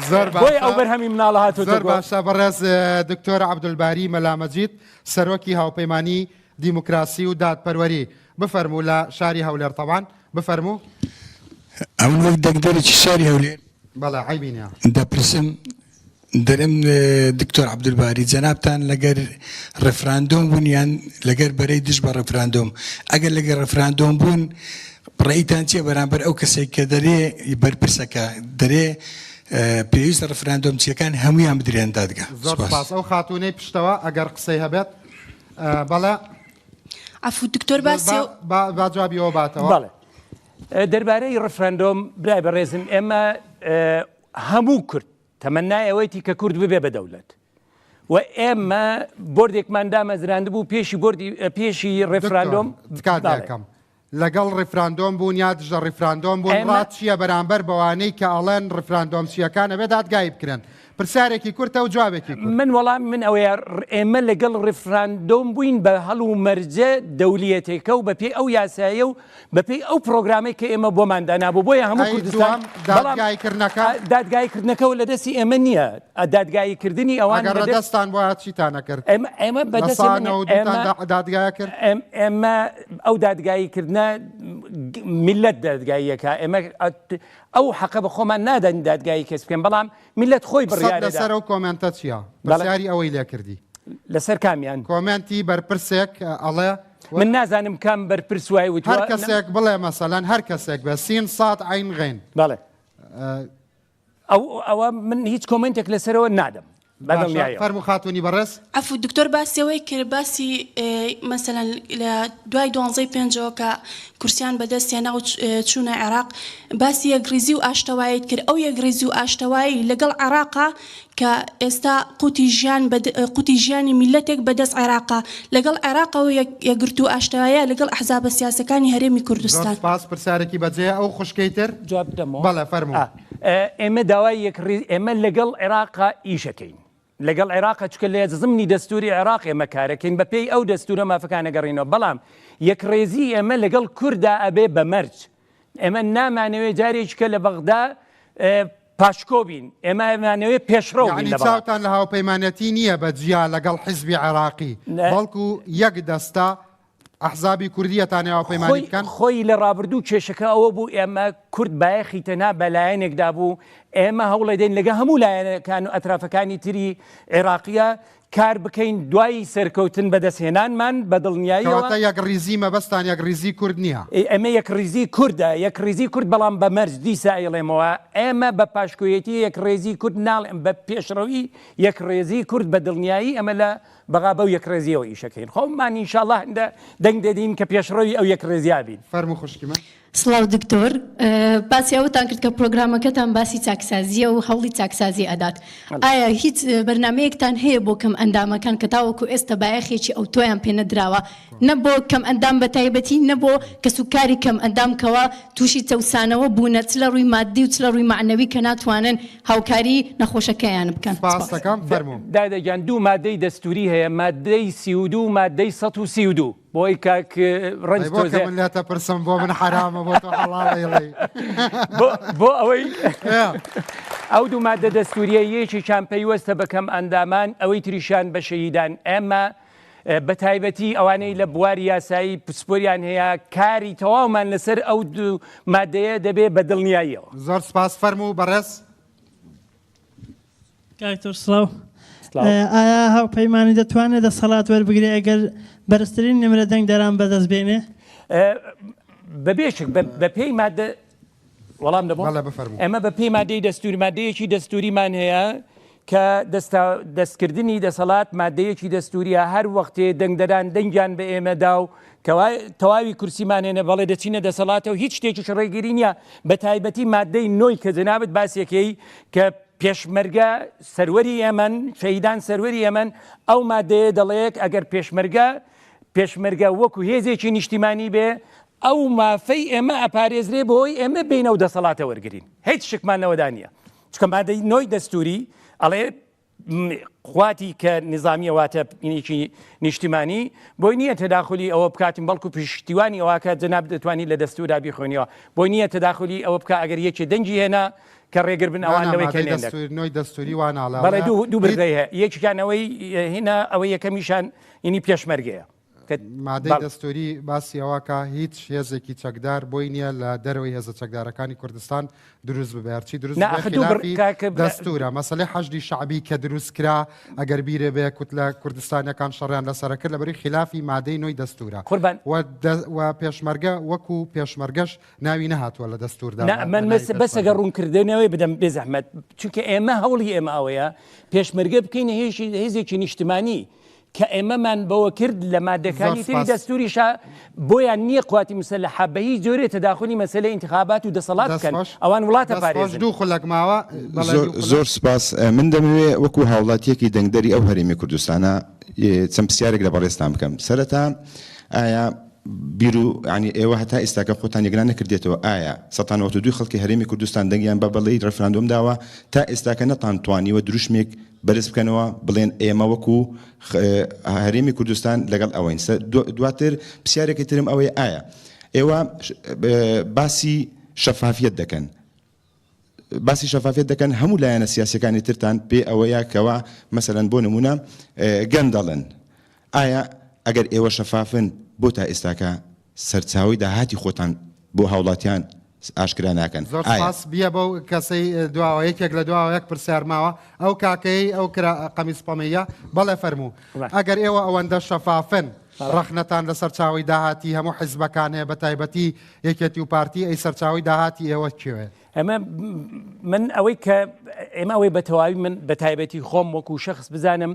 زۆر بۆیە ئەو باشە بەرهەمی مناڵە هاتۆتە زۆر گۆ. باشە بەڕێز دکتۆر عەبدولباری مەلا مەجید سەرۆکی هاوپەیمانی دیموکراسی و دادپەروەری بفەرموو لە شاری هەولێر تەبعەن بفەرموو. ئەمن وەک دەنگدەرێکی شاری هەولێر. بەڵێ عەیبی نیە. دەپرسم دەرێم دکتۆر عەبدولباری جەنابتان لەگەر ڕێفراندۆم بوون یان لەگەر بەرەی دژ بە ڕێفراندۆم ئەگەر لەگەر ڕێفراندۆم بوون ڕەئیتان چیە بەرامبەر ئەو کەسێک کە دەرێ بەرپرسەکە دەرێ پێویستە ڕێفراندۆمچیەکان هەمویان بدرێن دادگا زۆر سپاس ئەو خاتوونەی پشتەوە ئەگەر قسەی هەبێت بەڵێ. عەفو دکتۆر باسی ئەو. با با جوابی ئەوە باتەوە. بەڵێ دەربارەی ڕفراندۆم برای بەڕێزم ئێمە هەموو کورد تەمەنای ئەوەیتی کە کورد ببێ بە دەولەت و ئێمە بۆردێکمان دامەزراندبوو پێشی بۆردی پێشی ڕێفراندۆم تکات دەکەم لەگەڵ ڕیفراندۆم بوون یا دژە ڕیفراندۆم بوون ئێمە. ڕات چییە بەرامبەر بەوانەی کە ئەڵێن ڕیفراندۆمچییەکان ئەبێ دادگایی بکرێن؟ پرسیارێکی کورتە و جوابێکی کورت. من وەڵامی من ئەوەیە ئێمە لەگەڵ ڕیفراندۆم بووین بە هەل و مەرجە دەولیەتێکە و بەپێی ئەو یاسایە و بەپێی ئەو پرۆگرامەی کە ئێمە بۆمان دانابوو بۆیە هەموو ئەی کوردستان دووەم بەڵام دادگایی کردنەکە؟ دادگایی کردنەکەوە لە دەستی ئێمە نییە دادگایی کردنی ئەوان ئەگەر لە دەست دەستان بوایە چیتان ئەکرد؟ ئێمە ئێمە لە بەدەست سا ئێمە نییە. 92تان ئێمە دا- دادگایە کرد؟ ئێم ئێمە ئەو دادگایی کردنە میللەت دادگاییەکە ئێمە ئەو حەقە بە خۆمان نادەن دادگایی کەس بکەن بەڵام میللەت خۆی قسەت بڕیارەدا. لەسەر ئەو کۆمێنتە چییە؟ بەڵێ. پرسیاری ئەوەی لێ کردی. لەسەر کامیان؟ کۆمێنتی بەرپرسێک ئەڵێ من نازانم کام بەرپرس وای وتووە. هەر کەسێک بڵێ مەسەلەن هەر کەسێک بێ سین ساد عەین غەین. بەڵێ. ئەو ئەوە من هیچ کۆمێنتێک لەسەرەوە نادەم. بەدڵنیایەوە. فەرموو خاتوونی بەڕێز. عەفو دکتۆر باسی ئەوەی کرد باسی مەسەلەن لە دوای دوانزەی پێنجەوە کە کورسیان بەدەست هێنا و چوونە عێراق باسی یەکڕیزی و ئاشتەواییت کرد ئەو یەکڕیزی و ئاشتەوایی لەگەڵ عێراقا کە ئێستا قوتی ژیان قوتی ژیانی میللەتێک بەدەست عێراقا لەگەڵ عێراقەوە یەکگرتوو ئاشتەوایە لەگەڵ ئەحزابە سیاسەکانی هەرێمی زۆر کوردستان. سوپاس پرسیارێکی بەجێیە ئەو خوشکەی تر جواب بدەمەوە؟ بەڵێ فەرموو. ئێمە داوای یەکڕیز ئێمە لەگەڵ عێراقا ئیشەکەین لەگەڵ عێراقا چونکە لە زمنی دەستوری عێراق ئێمە کارەکەین بە پێی ئەو دەستورە مافەکان ئەگەڕینەوە بەڵام یەکڕێزی ئێمە لەگەڵ کوردا ئەبێ بە مەرج ئێمە نامانەوێ جارێکیکە لە بەغدا پاشکۆ بین ئێمە ئەمانەوێ پێشڕەو بین یەعنی لە بەغدا. چاوتان لە هاوپەیمانەتی نییە بە جیا لەگەڵ حیزبی عێراقی بەڵکو یەک دەستە ئەحزابی کوردی ئەتانەوێ هاوپەیمانی خۆی بکەن؟ خۆی لە ڕابردوو کێشەکە ئەوە بوو ئێمە کورد بایەخی تەنها بە لایەنێکدا بوو ئێمە هەوڵەدەین لەگە هەموو لایەنەکان و ئەترافەکانی تری عێراقیە کار بکەین دوای سەرکەوتن بەدەستهێنانمان بە دڵنیاییەوە. کەواتە یەکڕیزی مەبەستان یەکڕیزی کورد نییە؟ ئێمە یەکڕیزی کوردە، یەکڕیزی کورد بەڵام بە مەرج، دیسا ئەیڵێمەوە ئێمە بە پاشکۆیەتی یەکڕێزی کورد ناڵێم بە پێشڕەوی یەکڕێزی کورد بە دڵنیایی ئێمە لە بەغا بەو یەکڕێزیەوە ئیشەکەین خۆمان ئینشاڵڵا هەندە دەنگ دەدین کە پێشڕەوی ئەو یەکڕێزیا بین. فەرموو خوشکی من. سڵاو دکتۆر باسی ئەوەتان کرد کە پرۆگرامەکەتان باسی چاکسازیە و هەوڵی چاکسازی ئەدات ئایا هیچ بەرنامەیەکتان هەیە بۆ کەم ئەندامەکان کە تاوەکو ئێستا بایەخێکی ئەوتۆیان پێ نەدراوە نە بۆ کەم ئەندام بە تایبەتی نە بۆ کەسوکاری کەم ئەندام کەوا تووشی چەوسانەوە بوونە چ لە ڕووی ماددی و چ لە ڕووی مەعنەوی کە ناتوانن هاوکاری نەخۆشەکەیان بکەن. سپاس دەکەم فەرموو. دادە گیان دوو مادەی دەستوری هەیە مادەی 32 و مادەی 132 بۆی کاک ڕەنج ئەی بۆ کە تۆزێ من لێتە پرسم بۆ من حەرامە بۆ تۆ حەڵاڵە ئەیڵێی. بۆ بۆ ئەوەی ئەو دوو مادە دەستوریە یەکێکیان پەیوەستە بە کەم ئەندامان ئەوەی تریشیان بە شەهیدان ئێمە بە تایبەتی ئەوانەی لە بواری یاسایی پسپۆریان هەیە کاری تەواومان لەسەر ئەو دوو مادەیە دەبێ بە دڵنیاییەوە. زۆر سپاس فەرموو بەڕێز. کاک دکتۆر سڵاو. ئایا هاوپەیمانی دەتوانێت دەسەڵات وەربگرێ ئەگەر بەرزترین نمرە دەنگدەران بەدەست بێنێ؟ بەبێ شک بەپێی مادە وەڵام دەبۆ بەڵێ بفەرموو. ئێمە بە پێی مادەی دەستوری مادەیەکی دەستوریمان هەیە کە دەستا دەستکردنی دەسەڵات مادەیەکی دەستوریە هەر وەختێ دەنگدەران دەنگیان بە ئێمە دا و کەوا تەواوی کورسیمان هێنە بەڵێ دەچینە دەسەڵاتەوە هیچ شتێکیش ڕێگری نییە بە تایبەتی مادەی نۆی کە جەنابت باسیەکەی کە پێشمەرگە سەروەری ئێمەن شەهیدان سەروەری ئێمەن ئەو مادەیە دەڵێت ئەگەر پێشمەرگە پێشمەرگە وەکو هێزێکی نیشتیمانی بێ ئەو مافەی ئێمە ئەپارێزرێ بۆی ئێمە بێینە و دەسەڵاتە وەرگین هیچ شکمان لەوەدا نییە چونکە مادەی نۆی دەستوری ئەڵێ قواتی کە نظامیە واتە ینێکی نیشتیمانی بۆی نییە تەداخلی ئەوە بکاتن بەڵکو پشتیوانی ئەوواکە جەناب دەتوانانی لە دەستورا بیخوێنیەوە بۆی نییە تەداخلی ئەوە بکە ئەگەر یەکێ دەنگی هێنا کە ڕێگر بن ئەوان لەوەی کە نێن نۆی دەستوری وا ناڵێ بەڵێ دوو بڕگەی هەیە یەکیان ئەوەی هینا ئەوەی یەکەمیشان ینی پێشمەرگەیە مادەی دەستوری باسی ئەوە کە هیچ هێزێکی چەکدار بۆی نییە لە دەرەوەی هێزە چەکدارەکانی کوردستان دروست ببێ هەرچی دروست نا ببێ ئەخە دوو بڕ خلافی کاک دەستورە مەسەلەی حەشدی شەعبی کە دروست کرا ئەگەر بیرێ بێ کوتلە کوردستانیەکان شەڕیان لەسەرە کرد لەبەری خلافی مادەی نۆی دەستورە قوربان و و پێشمەرگە وەکو پێشمەرگەش ناوی نەهاتووە لە دەستوردا نا بە من ناوی بەس بەس ئەگەر پێشمەرگە. ڕوونکردنەوەی بدەم بێ زەحمەت چونکە ئێمە هەوڵی ئێمە ئەوەیە پێشمەرگە بکەینە هێزێکی نیشتمانی کە ئێمەمان بەوە کرد لە زۆر مادەکانی تری سپاس. دەستوریشا بۆیان نییە قواتی مسەلەحە بە هیچ جۆرێ تەداخولی مەسەلەی ئینتخابات و دەسەڵات دەست بکەن خۆش. ئەوان وڵات دەست خۆش ئەپارێزن. دوو خولەک ماوە بەڵێ زۆر دوو خولەک. زۆر سپاس من دەمەوێ وەکو هاوڵاتیەکی دەنگدەری ئەو هەرێمی کوردستانە چەند پرسیارێک لە بەڕێزتان بکەم سەرەتا ئایا بیر و یانی ئێوە هەتا ئیستاکە خۆتان یەکلا نەکردێتەوە ئایا سەتا 92 خەڵکی هەرێمی کوردستان دەنگیان بە بەڵێی ڕێفراندۆم داوە تا ئێستاکە نەتان توانیوە دروشمێک بەرز بکەنەوە بڵێن ئێمە وەکو هەرێمی کوردستان لەگەڵ ئەوەین دواتر پرسیارێکی ترم ئەوەیە ئایا ئێوە باسی شەفافیەت دەکەن باسی شەفافیەت دەکەن هەموو لایەنە سیاسیەکانی ترتان پێ ئەوەیە کەوا مەسەلەن بۆ نمونە گەندەڵن ئایا ئەگەر ئێوە شەفافن بۆ تا ئێستاکە سەرچاوەی داهاتی خۆتان بۆ هاوڵاتیان ئاشکرا ناکەن زۆر ئایا. سپاس بیە بەو کەسەی دواوە یەکێک لە دواوە یەک پرسیار ماوە ئەو کاکەی ئەو کرا قەمیس پەمەیە بەڵێ فەرموو ئەگەر ئێوە ئەوەندە شەفافن ڕەخنەتان لە سەرچاوەی داهاتی هەموو حیزبەکان هەیە بە تایبەتی یەکێتی و پارتی ئەی سەرچاوەی داهاتی ئێوە کوێ؟ ئەمە من ئەوەی کە ئێمە ئەوەی بە تەواوی من بە تایبەتی خۆم وەکو شەخس بزانم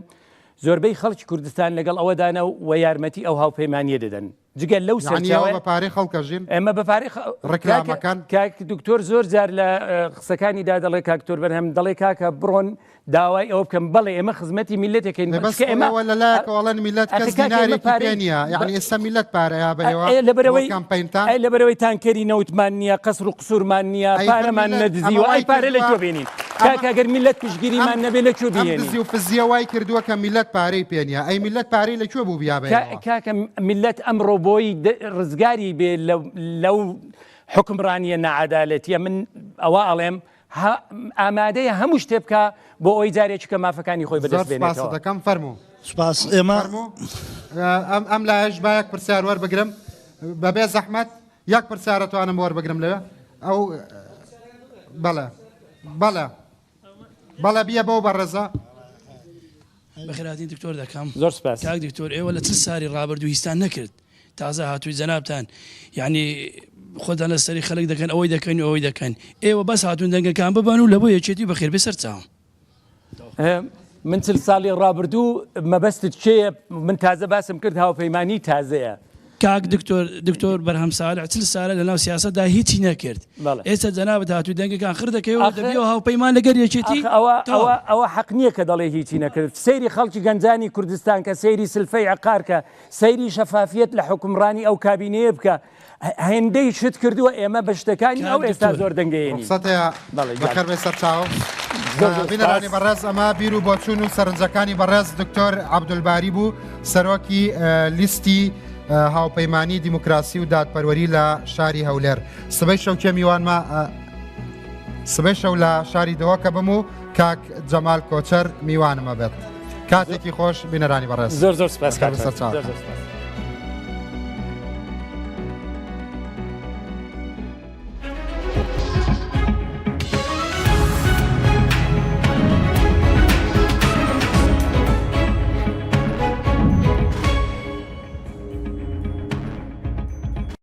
زۆربەی خەڵکی کوردستان لەگەڵ ئەوەدانە و یارمەتی ئەو هاوپەیمانیە دەدەن جگە لەو سەرچاوە بە پارەی خەڵکە ژین ئێمە بە پارەی ڕێکلامەکان کاک دکتۆر زۆر جار لە قسەکانیدا دەڵێ کاک دکتۆر بەرهەم دەڵێ کاکە بڕۆن داوای ئەوە بکەم بەڵێ ئێمە خزمەتی میللەتێکین بەس کە ئێمە لە لایەکەوە ئەڵێن میللەت کەس دینارێکی پێ نییە یعنی ئێستا میللەت پارەیە بە ئێوە لەبەرەوەی کامپەینتان ئەی لەبەرەوەی تانکەری نەوتمان نییە قەسر و قسوورمان نییە پارەمان نەدزیوە ئەی پارە لە کوێ بێنین کاکە گەر میللەت پشتگیریمان نەبێ لە کوێ بیێنین دزی و فزیە وای کردووە کە میللەت پارەی پێ نییە ئەی میللەت پارەی لە کوێ بوو بیا بە ئێوە؟ کاکە میللەت ئەمڕۆ بۆی ڕزگاری بێ لەو حوکمڕانییە ناعەدالەتییە من ئەوە ئەڵێم ئامادەیە هەموو شتێ بکا بۆ ئەوەی جارێکی کە مافەکانی خۆی بەدەست زۆر بێنێتەوە. سپاست دەکەم فەرموو. سپاس ئێمە فەرموو ئەم ئەم لایەش با یەک پرسیار وەربگرم بەبێ زەحمەت یەک پرسیار ئەتوانم وەربگرم لەوێ ئەو بەڵێ بەڵێ بەڵێ بیە بەو بەڕێزە. بەخێرهاتنی دکتۆر دەکەم. زۆر سپاس. کاک دکتۆر ئێوە لە چل ساری ڕابردوو هیچتان نەکرد تازە هاتووی جەنابتان یانی خۆتان لە سەری خەلک دەکەن ئەوەی دەکەن و ئەوەی دەکەن ئێوە بەس هاتوون دەنگەکان ببەن و لە بۆ یەکێتی بەخێربێ سەر چاوم. من چل ساڵی ڕابردوو مەبەستت کێیە من تازە باسم کرد هاوپەیمانی تازەیە. کاک دکتۆر دکتۆر بەرهەم سالح چل سالە لەناو سیاسەتدا هیچی نەکرد ئێستا جەنابت هاتووی دەنگەکان خر دەکەیەوە دەبیەوە هاوپەیمان لەگەر یەکێتی ئەخ ئەوە ئەوە ئەوە حەق نییە کە دەڵێ هیچی نەکرد سەیری خەڵکی گەنجانی کوردستان کە سەیری سلفەی عەقار کە سەیری شەفافیەت لە حوکمڕانی ئەو کابینەیە بکە هێندەی شت کردووە ئێمە بە شتەکانی ئەو ئێستا زۆر دەنگەیەنین. ڕوخسەت هەیە بەخێر بێی سەرچاوم. بینەرانی بەڕێز ئەمە بیر و بۆچوون و سەرنجەکانی بەڕێز دکتۆر عەبدولباری بوو سەرۆکی لیستی هاوپەیمانی دیموکراسی و دادپەروەری لە شاری هەولێر سبەی شەو کێ میوانمە سبەی شەو لە شاری دهۆکە بم و کاک جەمال کۆچەر میوانمە بێت کاتێکی خۆش بینەرانی بەڕێز زۆر زۆر سپاس سەرچاو. زۆر زۆر سپاس.